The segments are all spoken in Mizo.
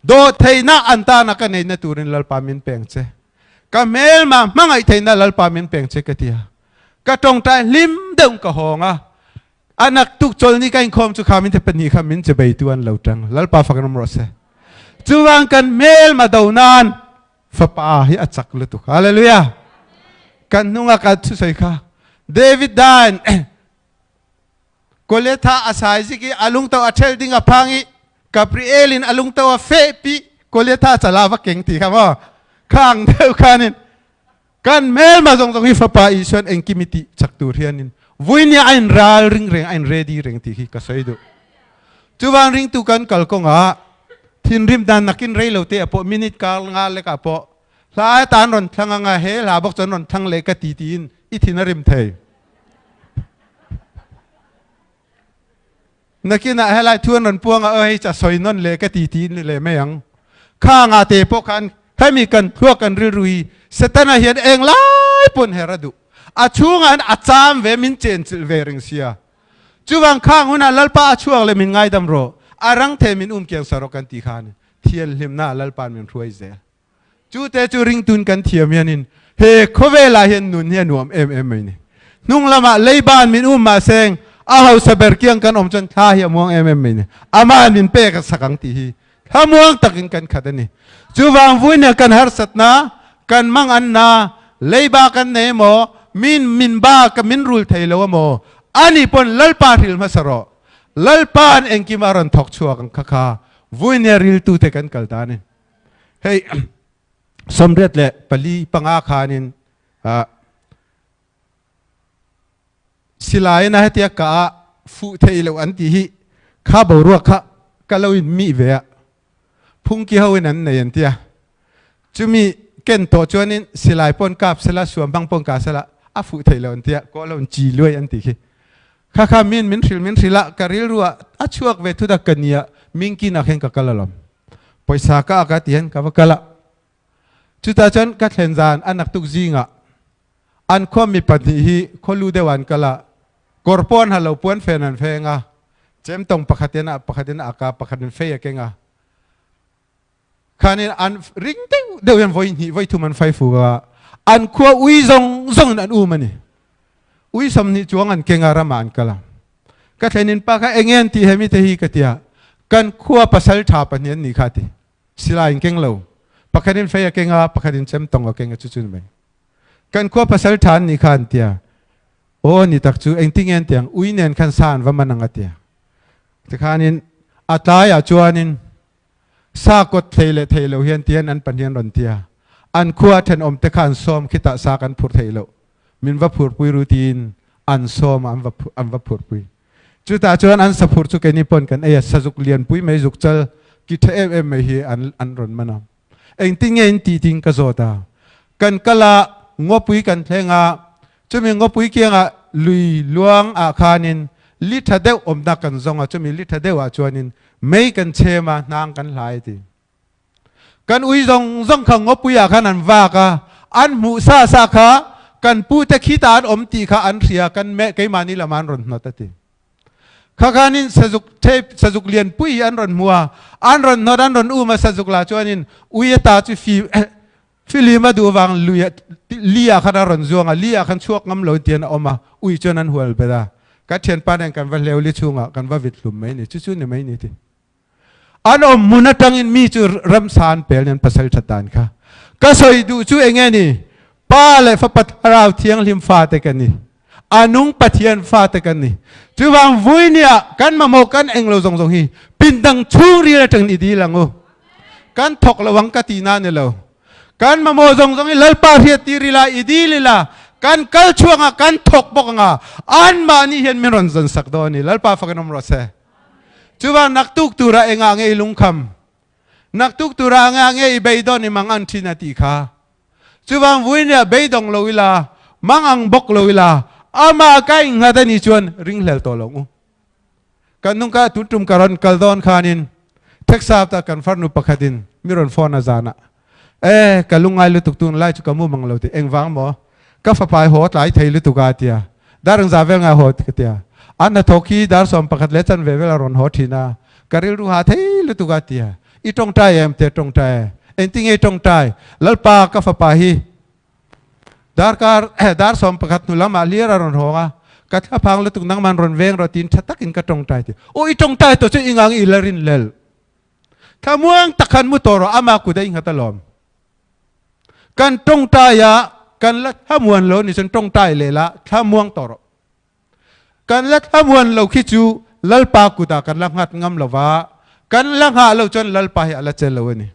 Dawhtheihna an tana ka neihna turin Lalpa min peng che. Ka hmelma hmangaih theihna Lalpa min peng che ka ti a. Ka tawngtai hlim deuh ka hawng a. A naktuk chawlni ka inkhawm chu kha min te pahnih kha min che beitu an lo tang. Lalpa fak ram rawh se. Chuvang kan hmelma do nan fapa hi a chak lutuk. Hallelujah. Kan hnunga ka thusawi kha David dan Goliatha a sai zik i a lungto a ṭhel ding a phang i Gabriel in a lungto a fehpi Goliatha cala va keng ti kha maw khang deuh khan in kan hmelma zong zong hi fapa Isuan engkim i ti chak tur hian in vui nia a in ral ring reng a in ready reng ti hi ka soi duh. Chuvan ringtu kan kal kongah thinrim dan nakin rei lo te a pawh minute kar nga lek ah pawh hla tan ron thlang anga he hla bawk chuan ron thlang leh ka ti tiin i thin a rim thei. Nakinah helai thu an rawn puang a, hei cha sawi nawn leh ka ti tiin leh mai ang. Kha nga te pawh khan hemi kan thluak kan rilru hi Setana hian eng lai pawn her a duh. A chhungah hian a cham ve min chenchilh ve reng sia. Chuvang khang hunah Lalpa a chhuak leh min ngaidam rawh, a rang the min um kiang sa rawh kan ti khan thianghlimna ah Lalpa'n min hruai zel. Chu te chu ringtun kan thiam hianin he khawvelah hian nun hi a nuam em em mai ni. Hnung lamah leiban min um mahseng a hausa ber kiang kan awm chuan thla hi a muang em em mai ni. Ama'n min pek a sak ang tih hi thlamuang takin kan khat a ni. Chuvang vuina kan harsatna, kan manganna, leiba kan nei emaw, min min ba ka min rul thei lo emaw, ani pawn Lalpa hril hmasa rawh. Lalpa'n engkim a rawn thawk chhuak ang kha kha vuina riltute kan kal dan in. Hei 84 khanin silai na hetia ka a fuh thei lo an ti hi kha boruak kha ka lo in mi ve a phungki ho in an nei an tia chumi ken to chuanin silai pon kap sela suam bang pon ka sela a fuh thei lo an tia ko lo chi luai an ti khi kha kha min min hril min hrila ka rilru a chuak ve thuda kania mingki na khen ka kalalom Pawisa ka ka ti hian ka va kal a. Chutah chuan ka thlen zan a naktuk zingah an khua mi pahnih hi khualu deuh an kal a. Kawr pawh an ha lo, puan fen an feng a. Chemtawng pakhat in a pakhat in a ak a, pakhat in fei a keng a. Khanin an ring deuh deuh hian voi hnih voi thum an fai fu a. An khua ui zawng zawng in an um a ni. Ui 20 chuang an keng a, ram ah an kal a. Ka thlenin pa kha enge an tih he mi te hi ka tia. Kan khua pasal tha pahnih an nih kha ti. Silai in keng lo. Pakhat in fei a keng a, pakhat in cemtong a keng a chu chu ni mai. Kan khua pasal tha an nih kha an tia. Aw ni tak chu engtinge an tiang ui nen khan sa an va man ang a tia. Tikhanin a tlai ah chuanin sa kawt thei leh thei lo hian tian an pahnih an rawn tia. An khua thenawm te kha an sawm khitah sa kan phur thei lo. Min va phurpui ru tiin an sawm a an va an va phurpui. Chutah chuan an saphur chu keini pawn kan ei a, sazuk lianpui mai zuk chal ki tha em em mai hi an an rawn man a. Engtin nge in tih tiin ka zawt a. Kan kal a, ngawpui kan thleng a, chumi ngawpui kiangah lui luang ah khanin li tha deuh awmna kan zawng a, chumi li tha deuh ah chuanin mei kan chhem a, hnang kan hlai ti. Kan ui zawng zawng kha ngawpui ah khan an vak a, an hmuh sa sa kha kan pu te khita an awm tih kha an hria, kan meh keimahni lamah an rawn hnawt a ti. Kha khanin sazuk thep sazuk lianpui hi an rawn hmu a, an rawn hnawt an rawn um a, sazuk lah chuanin ui ata chu fi filim a duh vang lui li ah khan a rawn zuang a, li ah khan chhuak ngam lo tian a awm a, ui chuan an hual bet a. Ka thianpa nen kan va hleu li chhungah kan va vit hlum mai ni, chu chu ni mai ni ti. An awm hmun atangin mi chu ramsa an pel nen pasal that dan kha. Ka sawi duh chu enge ni? Pa leh Fapa Thlarau Thianghlim fate kan ni. A nung Pathian fate kan ni. Chuvang vui nia kan mamawh kan eng lo zawng zawng hi pindang chhungril atangin i dil ang u. Kan thawk lo ang ka ti na ni lo. Kan mamawh zawng zawng hi Lalpa hriat tir ila, i dil ila, kan kal chhuak anga, kan thawk bawk anga, anmahni hian min rawn zawn sak dawn a ni. Lalpa fakin awm rawh se. Chuvang naktuk tura engah nge i lungkham? Naktuk tura engah nge i beidawn i mang an thin a tih kha. Chuvang vuinia beidawng lo ila, mang ang bawk lo ila, amah ka innghat a nih chuan ringhlel tawh lo u. Kan nung ka tun tum ka rawn kal dawn khanin Texas ta kan farnu pakhatin mi rawn phone a zanah e ka lungngai lutuk tun lai chu ka mu mang lo ti engvang maw ka fapai haw tlai thei lutuk a tia dar engzah vel ngai haw ka tia an hnathawk hi dar 11 leh chanve vel a rawn haw thin a ka rilru ha thei lutuk a tia. I tawngtai em te tawngtai e. Engtinge i tawngtai? Lalpa ka fapa hi darkar dar 11 hnu lamah hlir a rawn hawng a, ka thlaphang lutuk nangman rawn veng rawh tiin tha takin ka tawngtai ti. Aw i tawngtai tawh chu i ngang i la rin lel. Thlamuang tak khan mu tawh rawh ama kut a i nghat alawm. Kan tawngtai a kan la thlamuan lo ni chuan tawngtai leh la thlamuang tawh rawh. Kan la thlamuan lo khi chu Lalpa kutah kan la nghat ngam lo va, kan la nghah lo chuan Lalpa hi a la chel lo a ni.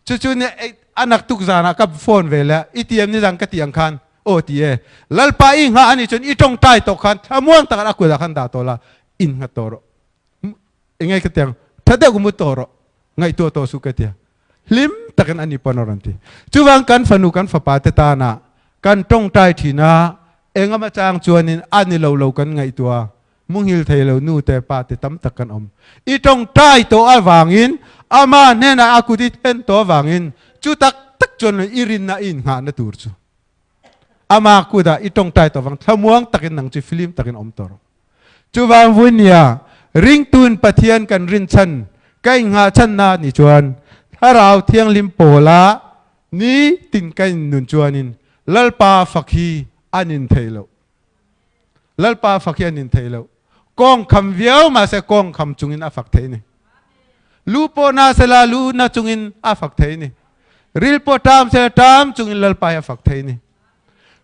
Chu chu ni a naktuk zanah ka phone ve leh i ti em nizan ka ti ang khan aw ti e. Lalpa i nghah a nih chuan i tawngtai tawh khan thlamuang takin a kutah khan dah tawh la, in nghat tawh rawh. Engei ka ti ang, tha deuh ka mu tawh rawh, ngaihtuah tawh suh ka ti a. Hlim takin ani pawn a rawn ti. Chuvang kan fanu kan fapa te tana kan tawngtai thin a, engemaw chang chuanin a ni lo lo kan ngaihtuah a, muhil thei lo nu te pa te tam tak kan awm. I tawngtai tawh avangin ama hnenah a kut i then tawh avangin chu tak tak chuan i rinna i innghahna tur chu ama kutah i tawngtai tawh avang thlamuang takin nang chu flim takin awm tawh rawh. Chuvang vuinia ringtun Pathian kan rinchhan ka innghahchhanna nih chuan Thlarau Thianghlim pawla ni tin ka innun chuanin Lalpa fak hi an in thei lo. Lalpa fak hi an in thei lo. Kawng kham viau mahse kawng kham chungin a fak thei ni. Lu pawh na sela lu na chungin a fak thei ni. Ril pawh ṭam sela ṭam chungin Lalpa hi a fak thei ni.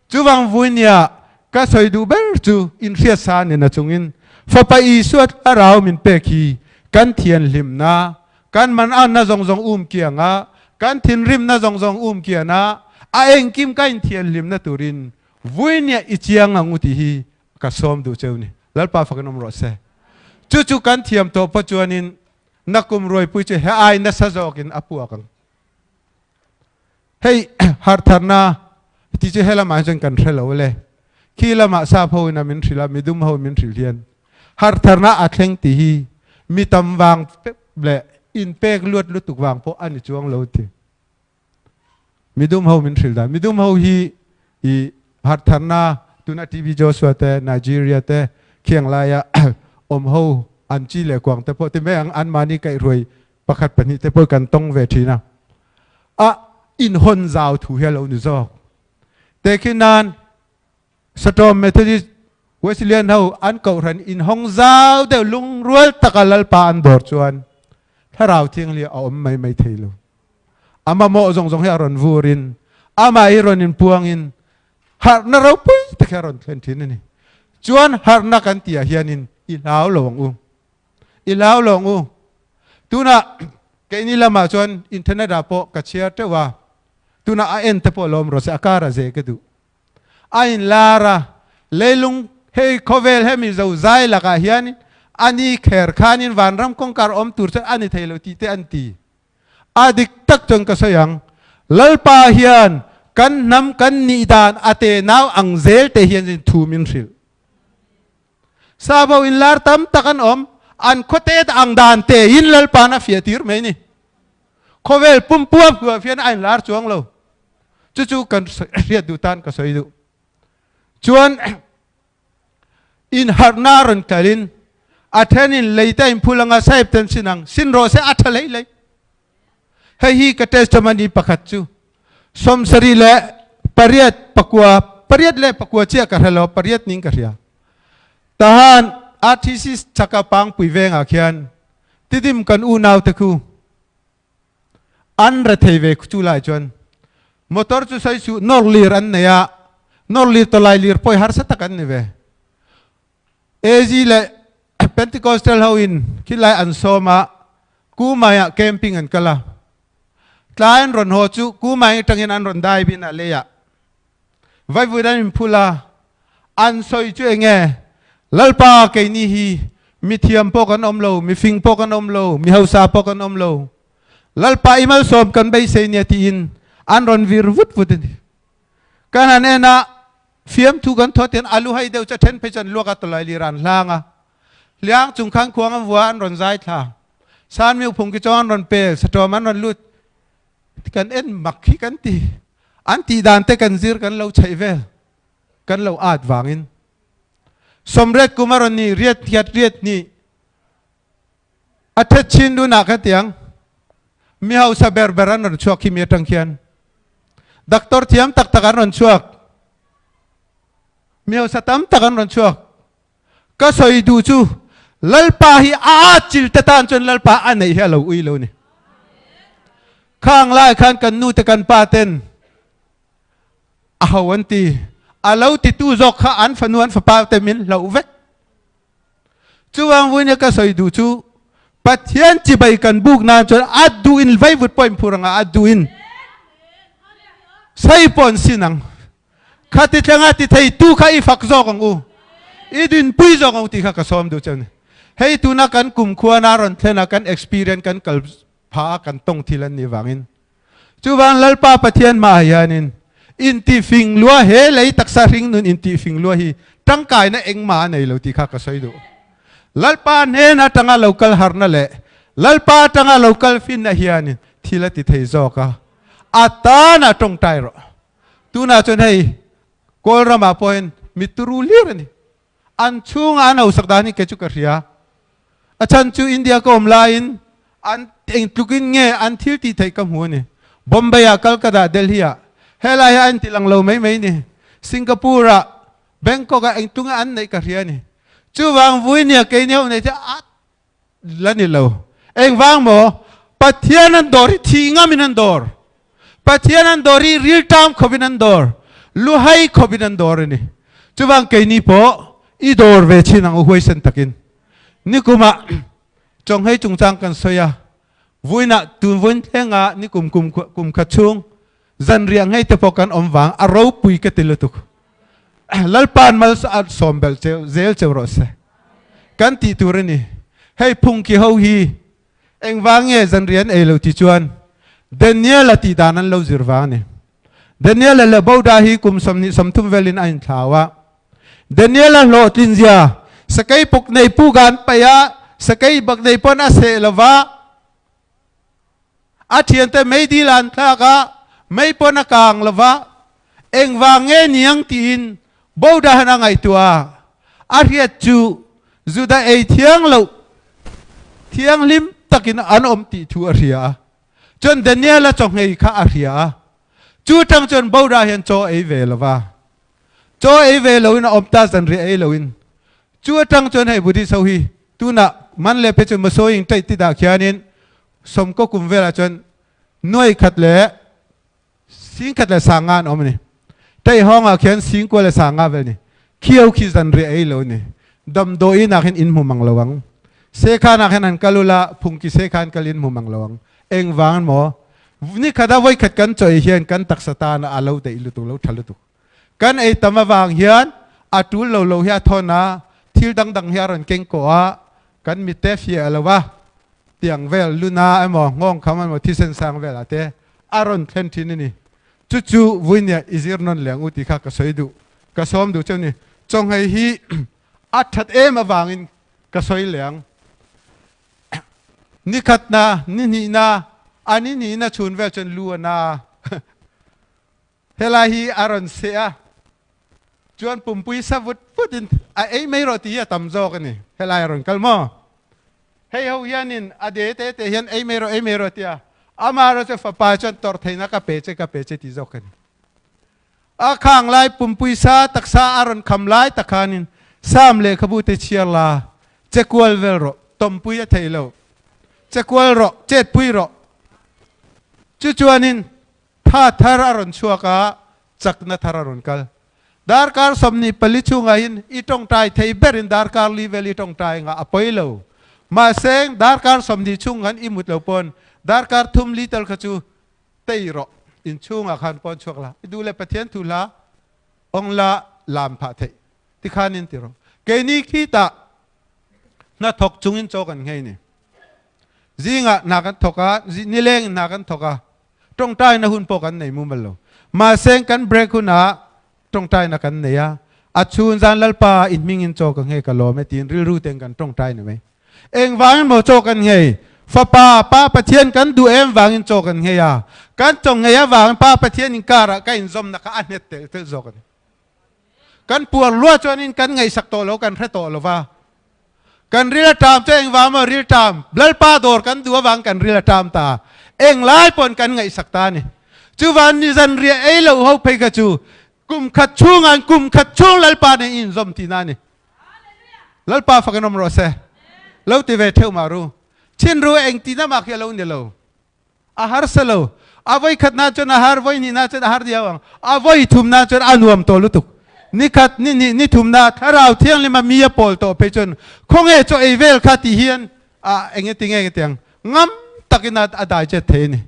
Chuvang vuinia ka sawi duh ber chu inhriatsa nena chungin Fapa Isua thlarau min pek hi kan thianhlimna, kan mananna zawng zawng um kianga, kan thinrimna zawng zawng um kiana, a engkim ka inthianhlimna turin vuinia i chiang ang u tih hi ka sawm duh cheu ni. Lalpa fakin awm rawh se. Chu chu kan thiam tawh pawh chuanin nakum ruaipui chu he ai nasa zawkin a puak ang. Hei hartharna ti chu helamah hi chuan kan hre lo le. Khi lamah sap ho in a min hrilh a, midum ho min hrilh hian hartharna a thleng ti hi mi tam vang leh inpek luat lutuk vang pawh a ni chuang lo ti. Midum ho min hrilh dan. Midum ho hi i hartharna tuna TB Joshua te Nigeria te khiang laia awm ho an chi leh kuang te pawh ti mai ang anmahni kaihhruai pakhat pahnih te pawh kan tawng ve thin a a inhawn zau thu hi a lo ni zawk te khi nan Satom Methodist Wesleyan ho an kohhran inhawng zau deuh lungrual taka Lalpa an dawr chuan thlarau thianghlim a awm mai mai thei lo a mamawh zawng zawng hi a rawn vurin amah hi rawn inpuangin harhna ropui tak hi a rawn thlen thin a ni chuan harhna kan tih ah hianin i hlau lo ang u I hlau lo ngu. Tunah keini lamah chuan internet ah pawh ka chhiar teuh a, tunah a en te pawh lawm rawh se, a kar a ze ka duh. A inlar a, leilung hei khawvel hemi zo zai lakah hian a ni kher khanin vanram kawngkar awm tur chuan a ni thei lo tih te an ti. A dik tak chuan ka sawi ang, Lalpa hian kan hnam kan nih dan a tenau ang zel te hian thu min hrilh. Savo in lar tam tak an awm, an khawte ang dan te in Lalpa'n a fiah tir mai ni. Khawvel pumpuam hnuah hian a inlar chuang lo. Chu chu kan hriat duh tan ka sawi duh. Chuan inharhna rawn kalin a thenin leite in phul anga sahib ten sin ang sin rawh se a tha lei lei. Hei hi ka testimony pakhat chu 78 pakua 84 chiah ka hre lo pariat ning ka hria. Tahan RTC chaka pangpui vengah khian tidim kan unau te khu an rethei ve chu lai chuan motor chu sai su nor lir an nei a nor lir tawlai lir pawi harsa tak an ni ve. AZ leh Pentecostal ho in khilai an sawm a, Kumai ah camping an kal a. Tlai an rawn haw chu Kumai atangin an rawn dai bin a lei ah. Vaivut an inphul a, an sawi chu enge, Lalpa keini hi mi thiam pawh kan awm lo, mi fing pawh kan awm lo, mi hausa pawh kan awm lo. Lalpa i malsawm kan beisei nia tiin an rawn vir vut vut a ni. Kan han en a, Fiamthu kan thawt hian a lu hai deuh chu a then phei chuan luak a tawlai lir an hlang a, hliang chung khan khuang an vua an rawn zai thla. San miu phung ki chawng an rawn pel, satawm an rawn lut. Kan en mak hi kan ti. An tih dan te kan zir kan lo chheih vel. Kan lo at vangin. 80 kum a rawn ni, riat hiat riat hnih. A thet chin dunah kha tiang mi hausa ber ber an rawn chhuak khi mi atang khian. Doctor thiam tak tak an rawn chhuak. Mi hausa tam tak an rawn chhuak. Ka sawi duh chu Lalpa hi a atchil te tan chuan Lalpa a neih hi a lo ui lo ni. Khang lai khan kan nu te kan pa ten a ho an ti. A lo titu zawk kha an fanu an fapa te min hloh vek. Chuvang vuina ka sawi duh chu Pathian chibai kan buk nan chuan a duh in vaivut pawh in phur anga a duh in sei pawh an sin ang. Khati tlenga ti thei tu kha i fak zawk ang u. I dinpui zawk ang u tih kha ka sawm duh che ni. Hei tuna kan kumkhua na rawn thlen a kan experience kan kal pha a kan tawng thil an nih vangin Chuvang Lalpa Pathian hmaah hianin intihfing lua he lei taksa hringnun intihfing lua hi tangkaina engmah a nei lo tih kha ka sawi duh. Lalpa hnen atanga lo kal harna leh Lalpa atanga lo kal finna hianin thil a ti thei zawk a, a tana tawngtai rawh. Tunah chuan hei Kawl ramah pawhin mitturu hlir a ni. An chhunga an hausak dan hi kei chu ka hria. A chhan chu India ka awm laiin an eng tlukin nge an thil tih theih ka hmu a ni. Bombay ah, Calcutta ah, Delhi ah helai hi a inti lang lo mai mai ni. Singapore ah, Bangkok ah eng tlunge an neih ka hria a ni. Chuvang vui nia keini ho nei chu a La ni lo. Engvang maw? Pathian an dawr hi thih ngamin an dawr. Pathian an dawr hi rilṭam khawpin an dawr. Luhai khawpin an dawr a ni. Chuvang keini pawh i dawr ve chin ang u huaisen takin. Nikumah chawnghei chungchang kan sawi a, vuinah tun vawiin thlenga nikum kum kum khat chhung zanriah ngei te pawh kan awm vang a ropui ka ti lutuk. Lalpa'n mal a sawm belh cheu zel cheu rawh se. Kan tih tur a ni. Hei phungki ho hi engvang nge zanriah an ei lo ti chuan Daniel-a tih dan an lo zir vang a ni. Daniel-a leh Boda hi kum 23 velin a inthlau a. Daniel-a hlawhtlin zia sakei puk nei puk a an paih a, sakei bak nei pawn a seh lo va, A thiante meidil an thlak a, mei pawn a kang lo va, engvang nge niang tiin Bodahan a ngaihtuah a. A hriat chu Juda ei thiang loh thianghlim takin an awm tih thu a hria a. Chuan Daniel-a chawnghei kha a hria a. Chu tang chuan Boda hian chaw ei ve lo va. Chaw ei ve loin a awm ta zanriah ei loin. Chu atang chuan hei Buddhist ho hi tunah man leh phei chuan Masoying taih ti dah khianin sawmkaw kum velah chuan nuai khat leh singkhat leh sanga an awm a ni. Taihawngah khian singkua leh sanga vel a ni. Khiau khi zanriah ei lo a ni. Damdawiin ah khin in hmu mang lo ang. Sekhan ah khin han kal ula phungki sekhan kal in hmu mang lo ang. Engvang maw? Nikhat a voikhat kan chaw ei hian kan taksa tan a lo daih lutuk lo tha lutuk. Kan ei tam avang hian a tul lo lo hi a thawn a, thil dangdang hi a rawn keng kawh a, kan mitte fiah lo a, tiang vel luna emaw nghawng kham emaw thisen sang velah te a rawn thlen thin a ni. Chu chu vuinia i zir nawn leh ang u tih kha ka sawi duh, ka sawm duh cheu ni. Chawnghei hi a that em avangin ka sawi leh ang. Ni khatna, ni hnihna, a ni hnihna chhun vel chuan lu a na a. Helai hi a rawn seh a, chuan pumpui sa vut vut in a ei mai rawh tih hi a tam zawk a ni. Helai a rawn kal maw? Hei ho hianin a de te te hian ei mai rawh, ei mai rawh tia amaherawhchu fapa chuan tawrh theihna ka pe che, ka pe che tih zawk a ni. A khang lai pumpui sa taksa a rawn kham lai tak khanin Sam lehkhabu te chhiar la, che kual vel rawh, tawmpui a theih lo. Che kual rawh, chetpui rawh. Chu chuanin Tha thar a rawn chhuak a, chakna thar a rawn kal. Darkar 24 chhungah hin i tawngtai thei berin darkar li vel i tawngtai ngah a pawi lo. Mahse, darkar 20 chhung khan i mut lo pawn darkar thum li tal kha chu tei rawh, inchhungah khan pawn chhuak la, i duh leh Pathian thu hla awng la lam phah theih tikhanin ti rawh. Keini khitah hnathawk chungin chaw kan nghei ni. Zingah hna kan thawk a, nilengin hna kan thawk a, Tawngtaina hun pawh kan nei mumal lo. Mahse kan break hunah tawngtaina kan nei a, a chhun zan Lalpa in hmingin chaw ka nghei ka lawm e tiin rilru ten kan tawngtai ni mai. Engvangin maw chaw kan nghei? Fapa, Pa Pathian kan duh em vangin chaw kan nghei a, kan chaw nghei avangin Pa Pathian inkarah ka inzawmna kha a hnet telh telh zawk a ni. Kan puar lua chuanin kan ngaihsak tawh lo, kan hre tawh lo va. Kan ril a ṭam chu engvang maw ril ṭam? Lalpa dawr kan duh avang kan ril a ṭam ta. Englai pawn kan ngaihsak ta a ni. Chuvan ni zanriah ei lo ho phei kha chu kum khat chhungain kum khat chhung Lalpa nen i inzawm tihna a ni. Lalpa fak in awm rawh se. Lo ti ve theuh mah ru. Chin ru eng tihna mah khi a lo ni lo. A harsa lo. A voi khat na chuan a har, voi hnih na chuan a har diau ang. A voi thum na chuan a nuam tawh lutuk. Ni khat, ni hnih, ni thum na thlarau thianghlim a mi a pawl tawh phei chuan khawnge chaw ei vel kha ti hian a enge ti nge tiang ngam takin a a digest thei a ni.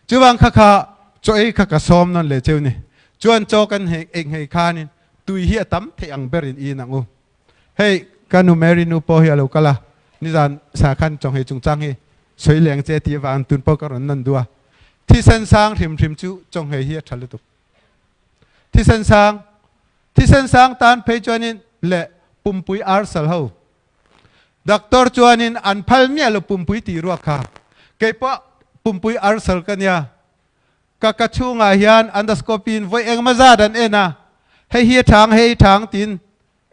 Chuvang kha kha chaw ei kha ka sawm nawn leh cheu ni. Chuan chaw kan ei nghei khanin tui hi a tam theih ang berin in ang u. Hei ka nu Mary nu pawh hi a lo kal a, nizan sa khan chawnghei chungchang hi sawi leng che tih avang tun pawh ka rawn nawn duh a. Thisen sang hrim hrim chu chawnghei hi a tha lutuk. Thisen sang, thisen sang tan phei chuanin leh pumpui arsal ho. Doctor chuanin an phal miah lo pumpui tih ruak kha. Kei pawh pumpui arsal ka nia. Ka ka chhungah hian endoscopy in vawi engemaw zat an en a, hei hi a thang, hei hi thang tiin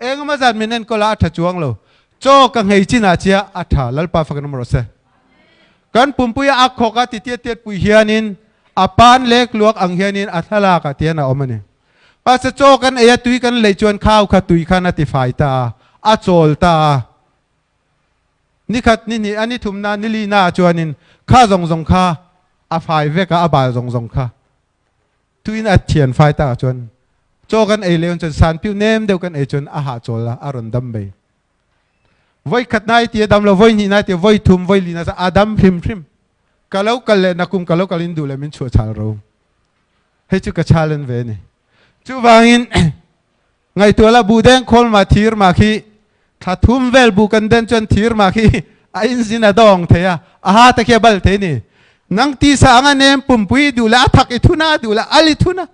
engemaw zat min enkawl a, a tha chuang lo. Chaw ka nghei chinah chiah a tha, Lalpa fak in awm rawh se. Kan pumpui a ak khawk a ti tiat tiat pui hianin a pan lek luak ang hianin a thlalak ah tian a awm a ni. Mahse chaw kan ei a, tui kan lei chuan khau kha tui khan a tifai ta a, a chawl ta a. Ni khat, ni hnih, a ni thumna, ni lina ah chuanin kha zawng zawng kha a fai vek a, a bal zawng zawng kha tuin a thian fai tak ah chuan chaw kan ei leh chuan san piu nem deuh kan ei chuan a hahchawl a, a rawn dam mai. Voi khat nai ti a dam lo, voi hnih nai ti, voi thum, voi li na a dam hrim hrim. Ka lo kal leh nakum ka lo kal in duh le min chhuah chal ro. Hei chu ka challenge ve ni. Chuvangin Ngaihtuah la buh deng khawl mah thir mah khi thla thum vel buh kan den chuan thir mah khi a inzin a dawng thei a, a ha te khi a bal thei ni. Nang tisa anga nem pumpui duh le a thak i thun a, a duh le al i thun a,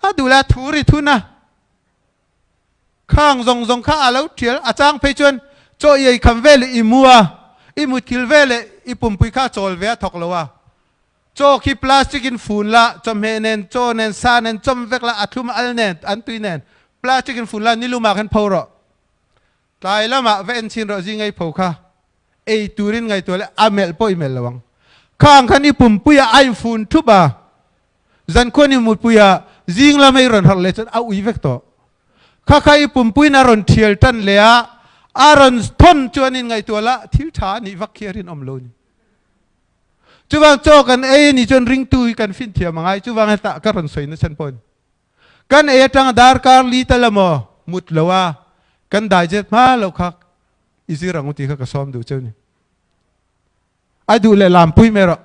a duh le a thur i thun a. Khang zawng zawng kha a lo thial, a chang phei chuan chaw i ei kham vel i mu a, i muthil vel i pumpui kha a chawl ve a thawk lo a. Chaw khi plastic in fun la, chawhmeh nen, chaw nen, sa nen, chawm vek la, a thlum al nen, an tui nen, plastic in fun la, nilum ah khan pho rawh. Tlai lamah va en chin rawh zing ei pho kha. Ei turin ngaihtuah le a melh pawh i melh lo ang. Khang khan i pumpui ah a in fun thup a, zankhuan i mutpui ah zing lam a i rawn harh leh chuan a ui vek tawh. Kha kha i pumpuiin a rawn thial tan leh a, a rawn thawn chuan in ngaihtuah la, thil tha a nih vak khi a rinawm lo ni. Chuvang chaw kan ei ni chuan ringtu hi kan fin thiam angai. Chuvang hetah ka rawn sawi nasa pawh ni. Kan ei atang darkar li tal emaw mut lo a kan digest hma lo kha i zir ang u tih kha ka sawm duh cheu ni. A duh leh lampui mai rawh.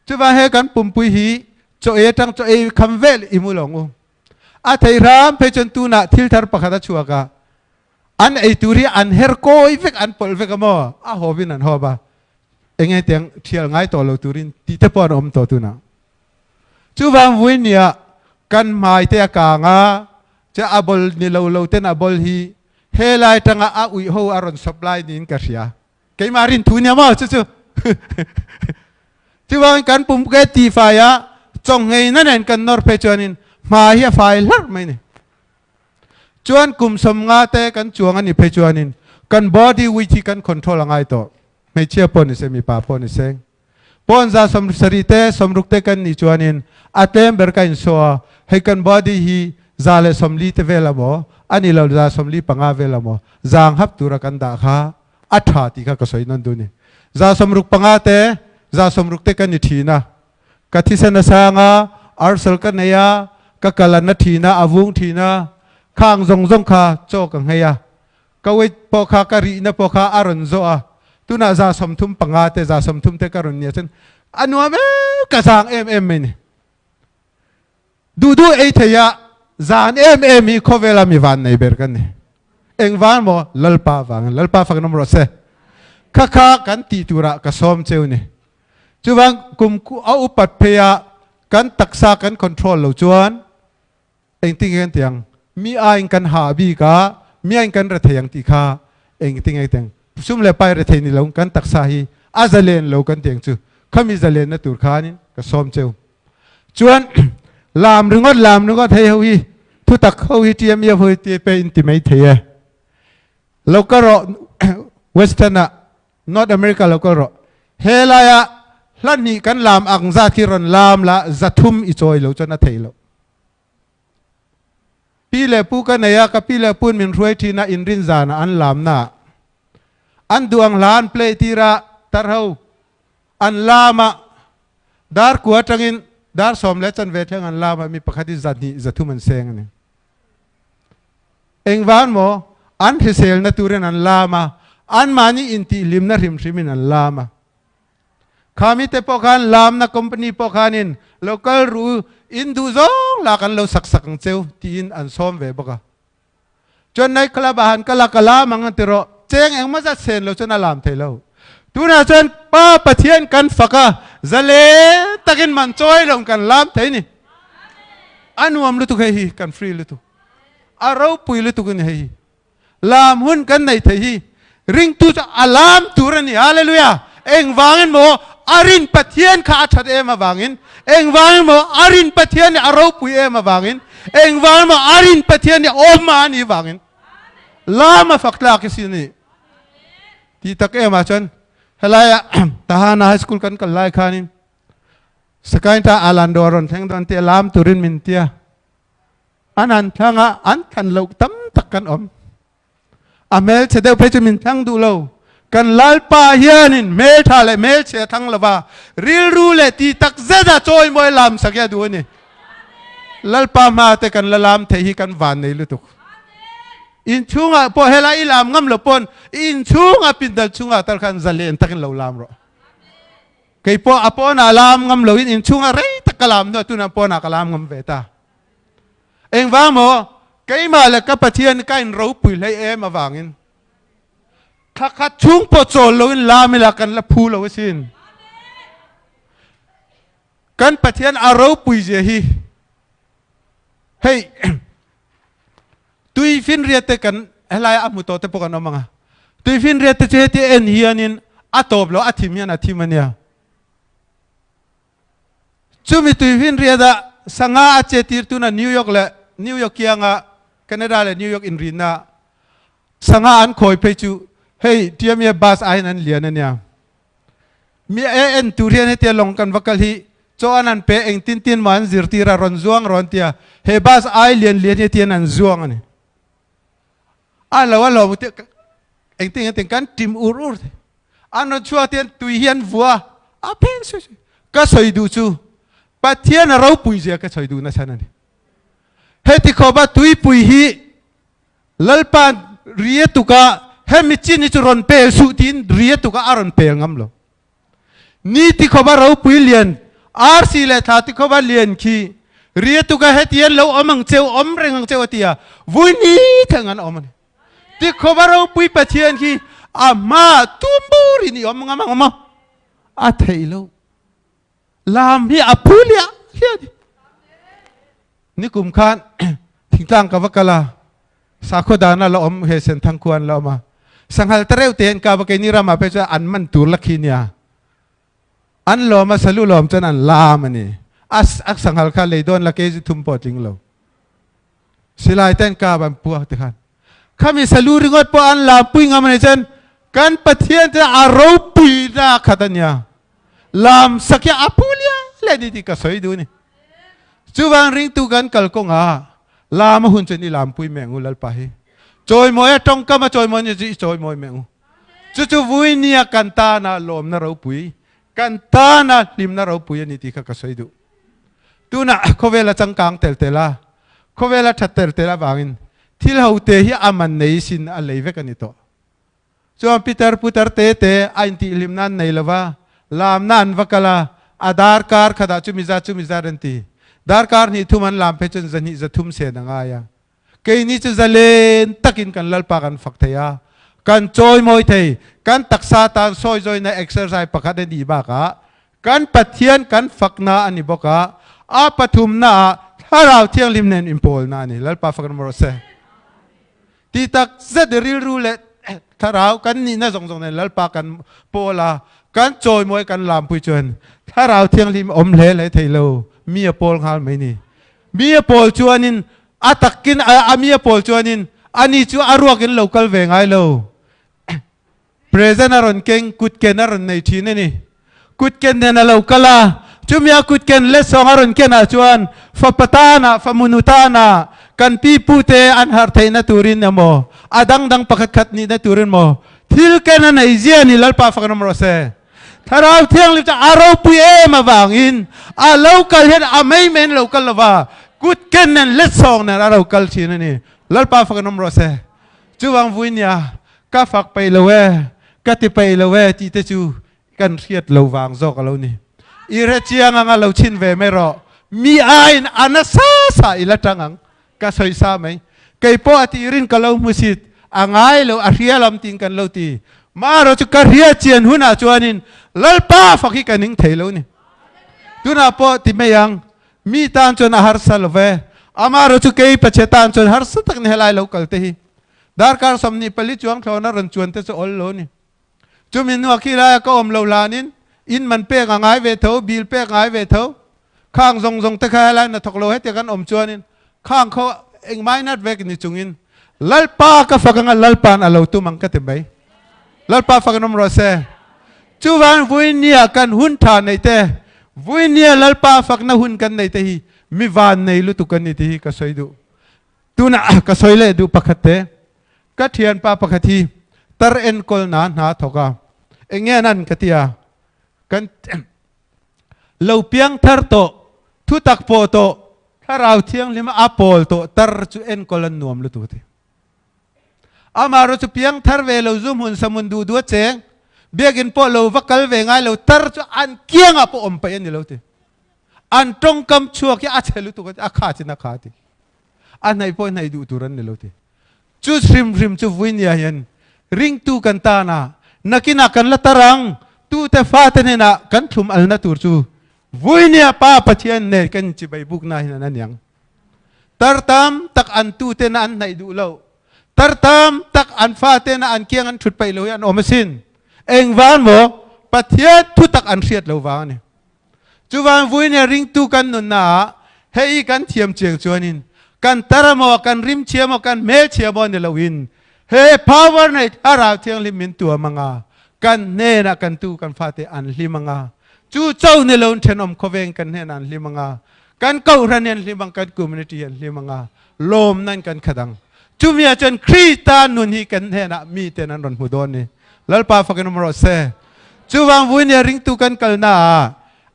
Chuvang he kan pumpui hi chaw ei atang chaw ei kham vel i mu lo ang u. A thei hram phei chuan tunah thil thar pakhat a chhuak a. An ei tur hi an her kawi vek, an pawlh vek a maw? A hawp in an hawp a. Enge tiang thial ngai tawh lo turin tih te pawh an awm tawh tunah. Chuvang vui nia kan hmai te a kang a, che a bol ni lo lo ten a bol hi he lai tanga a uih ho a rawn supply niin ka hria. Keimah rin thu nia maw chu chu. Chuvangin kan pum ke ti fai a chawnghei na nen kan nawr phei chuanin hmai hi a fai hlarh mai ni. Chuan kum 50 te kan chuang a ni phei chuanin kan body weight hi kan control a ngai tawh. Hmeichhia pawh ni se mipa pawh ni se. Pawn za 70 te 60 te kan nih chuanin a tlem ber ka insaw a, hei kan body hi 140 te vel amaw a ni lo 145 vel amaw zang hap tura kan dah kha a tha tih kha ka sawi nawn duh ni. 65 te 60 te kan ni thin a, ka thisen a sang a, arsal ka nei a, ka kal a na thin a, a vung thin a, khang zawng zawng kha chaw ka nghei a, ka weight pawh kha ka rihna pawh kha a rawn zawh a, tunah 35 te 30 te ka rawn nia chuan a nuam em ka zang em em mai ni. Duh duh ei thei a zan em em hi khawvela mi van nei ber kan ni. Engvan maw Lalpa vangin Lalpa fak nawm rawh se. Kha kha kan tih turah ka sawm cheu ni. Chuvang kum a upat phei a kan taksa kan control lo chuan engtin nge kan ti ang? Mi aiin kan hah bik a, mi aiin kan rethei ang tih kha engtin nge tiang? Sum leh pai rethei ni lo kan taksa hi a zalen lo kan ti ang chu. Khami zalenna tur khanin ka sawm cheu. Chuan lam ringawt lam ringawt hei ho hi thutak ho hi TMF ho hi ti pe in ti mai thei e. Lo kal rawh Western ah North America lo kal rawh. He laia hla hnih kan lam ang zat khi rawn lam la 300 i chawi lo chuan a theih loh. Pi leh pu ka nei a, ka pi leh pu'n min hruai thin a, inrin zanah an lamna ah an duh ang hla an play tir a, tar ho an lam a, dar kua atangin dar sawm leh chanve thleng an lam a, mi pakhat hi 200 300 an seng a ni. Engvan maw? An hriselna turin an lam a, anmahni intihhlimna hrim hrimin an lam a. Kha mite pawh khan lamna company pawh khanin lo kal ru in duh zawng lah kan lo sak sak ang cheu tiin an sawm ve bawk a. Chuan night club ah han kal a ka lam ang an ti rawh, cheng engmaw zat sen lo chuan a lam thei lo. Tunah chuan Pa Pathian kan fak a, zalen takin man chawi lo kan lam thei ni. A nuam lutuk hei hi, kan free lutuk. A ropui lutuk a ni hei hi. Lam hun kan nei thei hi ringtu chu a lam tur a ni. Hallelujah! Engvangin maw a rin Pathian kha a that em avangin, engvangin maw a rin Pathian hi a ropui em avangin, engvangin maw a rin Pathian hi awm a nih vangin lam a fak tlak hi si a ni. Tih tak em ah chuan helaia Tahana High School kan kal lai khanin Sakainta Alando a rawn thleng dawn tia lam turin min tia. An han thlang a, an thlan loh tam tak kan awm. A hmelchhe deuh phei chu min thlang duh lo. Kan Lalpa hianin hmeltha leh hmelchhe a thlang lova, rilru leh ti tak zet a chawimawi lam sak hi a duh a ni. Lalpa hma te kan la lam theih hi kan van nei lutuk. Inchhungah pawh helai i lam ngam lo pawn i inchhungah pindal chungah tal khan zalen takin lo lam rawh. Kei pawh a pawnah lam ngam loin inchhungah rei tak ka lam hnuah tunah pawnah ka lam ngam ve ta. Engvang maw? Keimah le ka Pathian ka in ropui hlei em avangin thla khat chhung pawh chawl loin lam ila kan la phu lo asin. Kan Pathian a ropui zia hi hei tuifinriat te kan helai a hmu tawh te pawh kan awm ang a. Tuifinriat te chu heti en hianin a tawp lo a thim hian a thim ania. Chumi tuifinriat ah sanga a che tir tuna New York leh New York kianga Canada leh New York inrinna sanga an khawi phei chu hei TMA bus aiin an lian ania. Mi e en tur hian hetia lawng kan va kal hi chaw an han pe eng tin tin maw an zirtir a rawn zuang rawn tia he bus ai lian lian hi tian an zuang a ni. A lo a lawm te eng tin tin kan tim ur ur te an rawn chhuak tian tui hi an vua a pheng sui sui ka sawi duh chu Pathian a ropui zia ka sawi duh nasa a ni. Heti khawpa tuipui hi Lalpa ria tuka hemi chin hi chu rawn pel suh tiin ria tuka a rawn pel ngam lo. Ni ti khawpa ropui lian arsi leh thla ti khawpa lian khi ria tuka heti hian lo awm ang cheu awm reng ang cheu a ti a, vui ni theng an awm a ni. Ti khawpa ropui Pathian khi a hma tum burin i awm ngam ang maw? A theih lo. Lam hi a phu liah liah ni. Nikum khan thingtlang ka va kal a, sakhaw dana la awm he Senthang khua an la awm a. Sanghal ta reuh te an kap a, keini ramah phei chuan an man tur la khi nia. An lawm a, salu lawm chuan an lam a ni. A sanghal kha lei dawn la kg thum pawh a tling lo. Silai te an kap an puak te khan. Khami salu ringawt pawh an lam pui ngam a ni chuan kan Pathian te a ropui na khat a nia. Lam sak hi a phu lian lian ni tih ka sawi duh a ni. Chuvang ringtu kan kal kawngah lam a hun chuan i lampui meh ang u Lalpa hi. Chawimawi a tawngkam a chawimawi ni chu i chawimawi meh ang u. Chu chu vui nia kan tana lawmna ropui, kan tana hlimna ropui a ni tih kha ka sawi duh. Tunah khawvel a changkang tel tel a, khawvel a that tel tel avangin thil ho te hi a man nei sin a lei vek a ni tawh. Chuan Peter putar te te a intihhlim nan nei lova, lamna an va kal a, a darkar khatah chumi zat chumi zat an ti. Darkar hnih thum an lam phei chuan zahnih zathum sen a ngai a. Keini chu zalen takin kan Lalpa kan fak thei a, kan chawimawi thei. Kan taksa tan sawizawina exercise pakhat a nih bakah kan Pathian kan fakna a ni bawk a, a pathumna ah Thlarau Thianghlim nen inpawlna a ni. Lalpa fak rawh se. Ti tak zet rilru leh thlarau kan nihna zawng zawng nen Lalpa kan pawl a, kan chawimawi kan lampui chuan Thlarau Thianghlim awm hle hle thei lo, mi a pawl nghal mai ni. Mi a pawl chuanin a takin a mi a pawl chuanin Ani chu a ruakin lo kal ve ngai lo. Present a rawn keng, kut ken a rawn nei thin a ni. Kut ken nen a lo kal a, chumi a kut ken let sawng a rawn kenah chuan fapa tana, famunu tana, kan pi pute an harh theihna turin emaw, a dang dang pakhat khat nihna turin maw, thil ken a nei zia a ni Lalpa fak an awm rawh se. Thlarau Thianghlim chu a ropui em avangin a lo kal hian a mei meiin a lo kal lova, kut ken nen let sawng nen a lo kal thin a ni. Lalpa fak an awm rawh se. Chuvang vui nia, ka fak peih lo e, ka ti peih lo e tih te chu kan hriat lo vang zawk a lo ni. I hre chiang anga lo chhin ve mai rawh. Mi aiin a nasa sa i la tang ang. Ka sawi sa mai. Kei pawh a tirin ka lo hmusit. A ngai lo, a hria lam tiin kan lo ti. Marawh chu ka hria chian hunah chuanin Lalpa fak hi ka ning thei lo ni. Tunah pawh ti mai ang, mi tan chuan a harsa lo ve. Amarawh chu kei Pathian tan chuan harsa tak ni helai lo kal te hi. Darkar 24 chuang thlawna rawn chuan te chu awl lo ni. Chumi hnuah khi laia ka awm lo hlanin in man pek a ngai ve tho, bill pek a ngai ve tho. Khang zawng zawng te kha helai hnathawk lo hetiang kan awm chuanin khang kho engmai nat vek ni chungin Lalpa ka fak anga Lalpa'n a lo tum ang ka ti mai. Lalpa fak an awm rawh se. Chuvang vuinia kan hun tha nei te, vuinia Lalpa fakna hun kan nei te hi mi van nei lutuk an ni tih hi ka sawi duh. Tunah ka sawi leh duh pakhat te, Ka thianpa pakhat hi tar enkawl na hna thawk a, eng nge nan ka ti a, kan lo piang thar tawh, thutak pawh tawh, thlarau thianghlim a pawl tawh tar chu enkawl an nuam lutuk ti. Amaherawh chu piang thar ve lo zu hmun samun duh duh a cheng, biakinn pawh lo va kal ve ngai lo tar chu an kiangah pawh awm paih a ni lo ti. An tawngkam chhuak hi a chhe lutuk a ti, a kha chin a kha ti. A hnaih pawh hnaih duh tur an ni lo ti. Chu hrimhrim chu vuinia hian ringtu kan tana nakinah kan la tar ang tute fate hnenah kan thlum alna tur chu vuinia Pa Pathian nen kan inchibai bukna hian an aniang. Tar tam tak an tute na an hnaih duh lo. Tar tam tak an fate na an kiang an thut paih lo hi an awm asin. Engvan maw Pathian thutak an hriat lo vang a ni. Chuvang vuinia ringtu kan nunna ah hei kan thiam chiang chuanin kan tar amaw, kan rim chhia maw, kan hmel chhia maw ni loin he power nei Thlarau Thianghlim min tuam anga kan hnenah kan tu kan fate an hlim anga chu cho ni loin thenawm khawveng kan hnenah an hlim anga kan kohhran hi an hlim ang kan community hi an hlim anga lawm nan kan khat ang. Chumi ah chuan Krista nun hi kan hnenah mi ten an rawn hmu dawn ni. Lalpa fakin awm rawh se. Chuvang vuinia ringtu kan kalna ah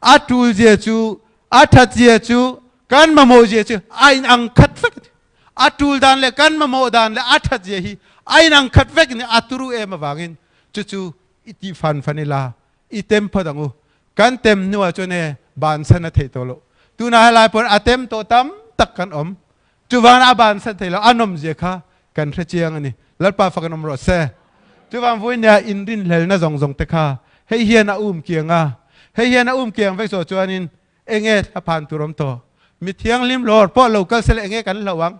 a tul zia chu, a that zia chu, kan mamawh zia chu a in ang khat vek. A tul dan le kan mamawh dan le a that zia hi a in ang khat vek ni a turu em awangin chu chu i ti fan fan ila i tem phawt ang u. Kan tem hnuah chuan e bansan a theih tawh loh. Tunah helai pawn a tem tawh tam tak kan awm. Chuvan a bansan thei lo a nawmzia kha kan hre chiang a ni. Lalpa fak in awm rawh se. Chuvan vuinia inrinhlelna zawng zawng te kha hei hian a um kiang a. Hei hian a um kiang vek zawh chuanin enge thlaphan tur awm tawh. Mi thianghlim lawr pawh lo kal sela enge kan hlauh ang.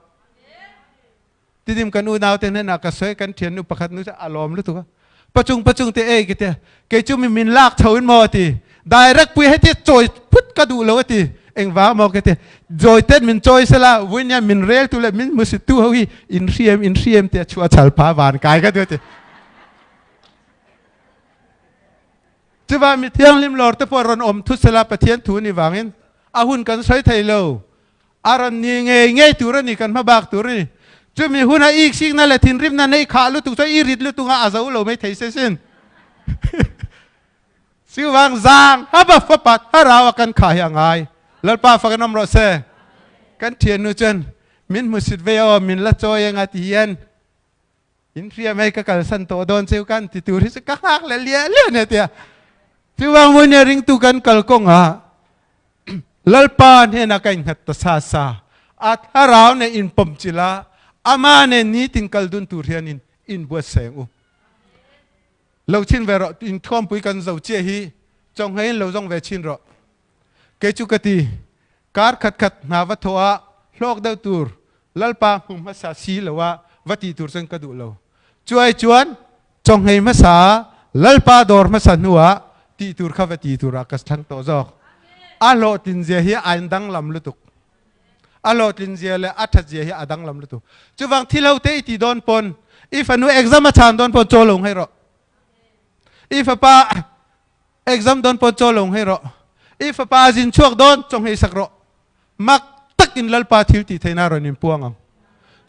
Tidim kan unaute hnenah ka sawi kan thiannu pakhat nu chu a lawm lutuk a. Pachung pachung te ei kite kei chu mi min lak tho in maw ti. Direct pui heti chawi phut ka duh lo ati. Engvang maw kete zawi ten min chawi sela vuinia min rel tu le min hmusit tu ho hi in hriam in hriam te chu a chal pha van kai ka tu ti. Chuva mi thianghlim lawr te pawh rawn awm thut sela Pathian thu ni wangin a hun kan sawi thei lo. A rawn ni ngei ngei tur a ni, kan hma bak tur a ni. Chumi huna iksikna leh thinrimna neih khah lutuk chuan i rit lutuk a, a zo lo mai thei se sin. Chuvang zang haba fapa thlarau a kan khah hi a ngai. Lalpa fak in awm rawh se. Kan thiannu chuan min hmusit ve aw, min la chawi anga ti hian In hria mai ka kalsan tawh dawn cheu kan ti tur hi chu ka nghak leh liah liah nia tia. Chuvang vawinia ringtu kan kal kawngah Lalpa hnenah ka innghat ta sa sa. A thlarau nen inpawm chila ama nen nitin kal dun tur hianin inbuatsaih ang u. Lo chin ve rawh, inthuampui kan zo chiah hi chawnghei in lo zawng ve chin rawh. Kei chu ka ti, kar khat khat hna va thawh ah hlawk deuh tur Lalpa hmu hmasa si lo ah va ti tur cun ka duh lo. Cuai cuan chawnghei hmasa Lalpa dawr hmasa hnu ah ti tur kha va ti tur ah ka thlang tawh zawk. A hlawhtlin zia hi a in danglam lutuk. A hlawhtlin zia leh a that zia hi a danglam lutuk. Chuvang thil ho te i ti dawn pawn i fanu exam a chhan dawn pawn chaw lo nghei rawh. I fapa exam dawn pawn chaw lo nghei rawh. I fapa a zin chhuak dawn chaw nghei sak rawh. Mak takin Lalpa thil tih theihna rawn inpuang ang.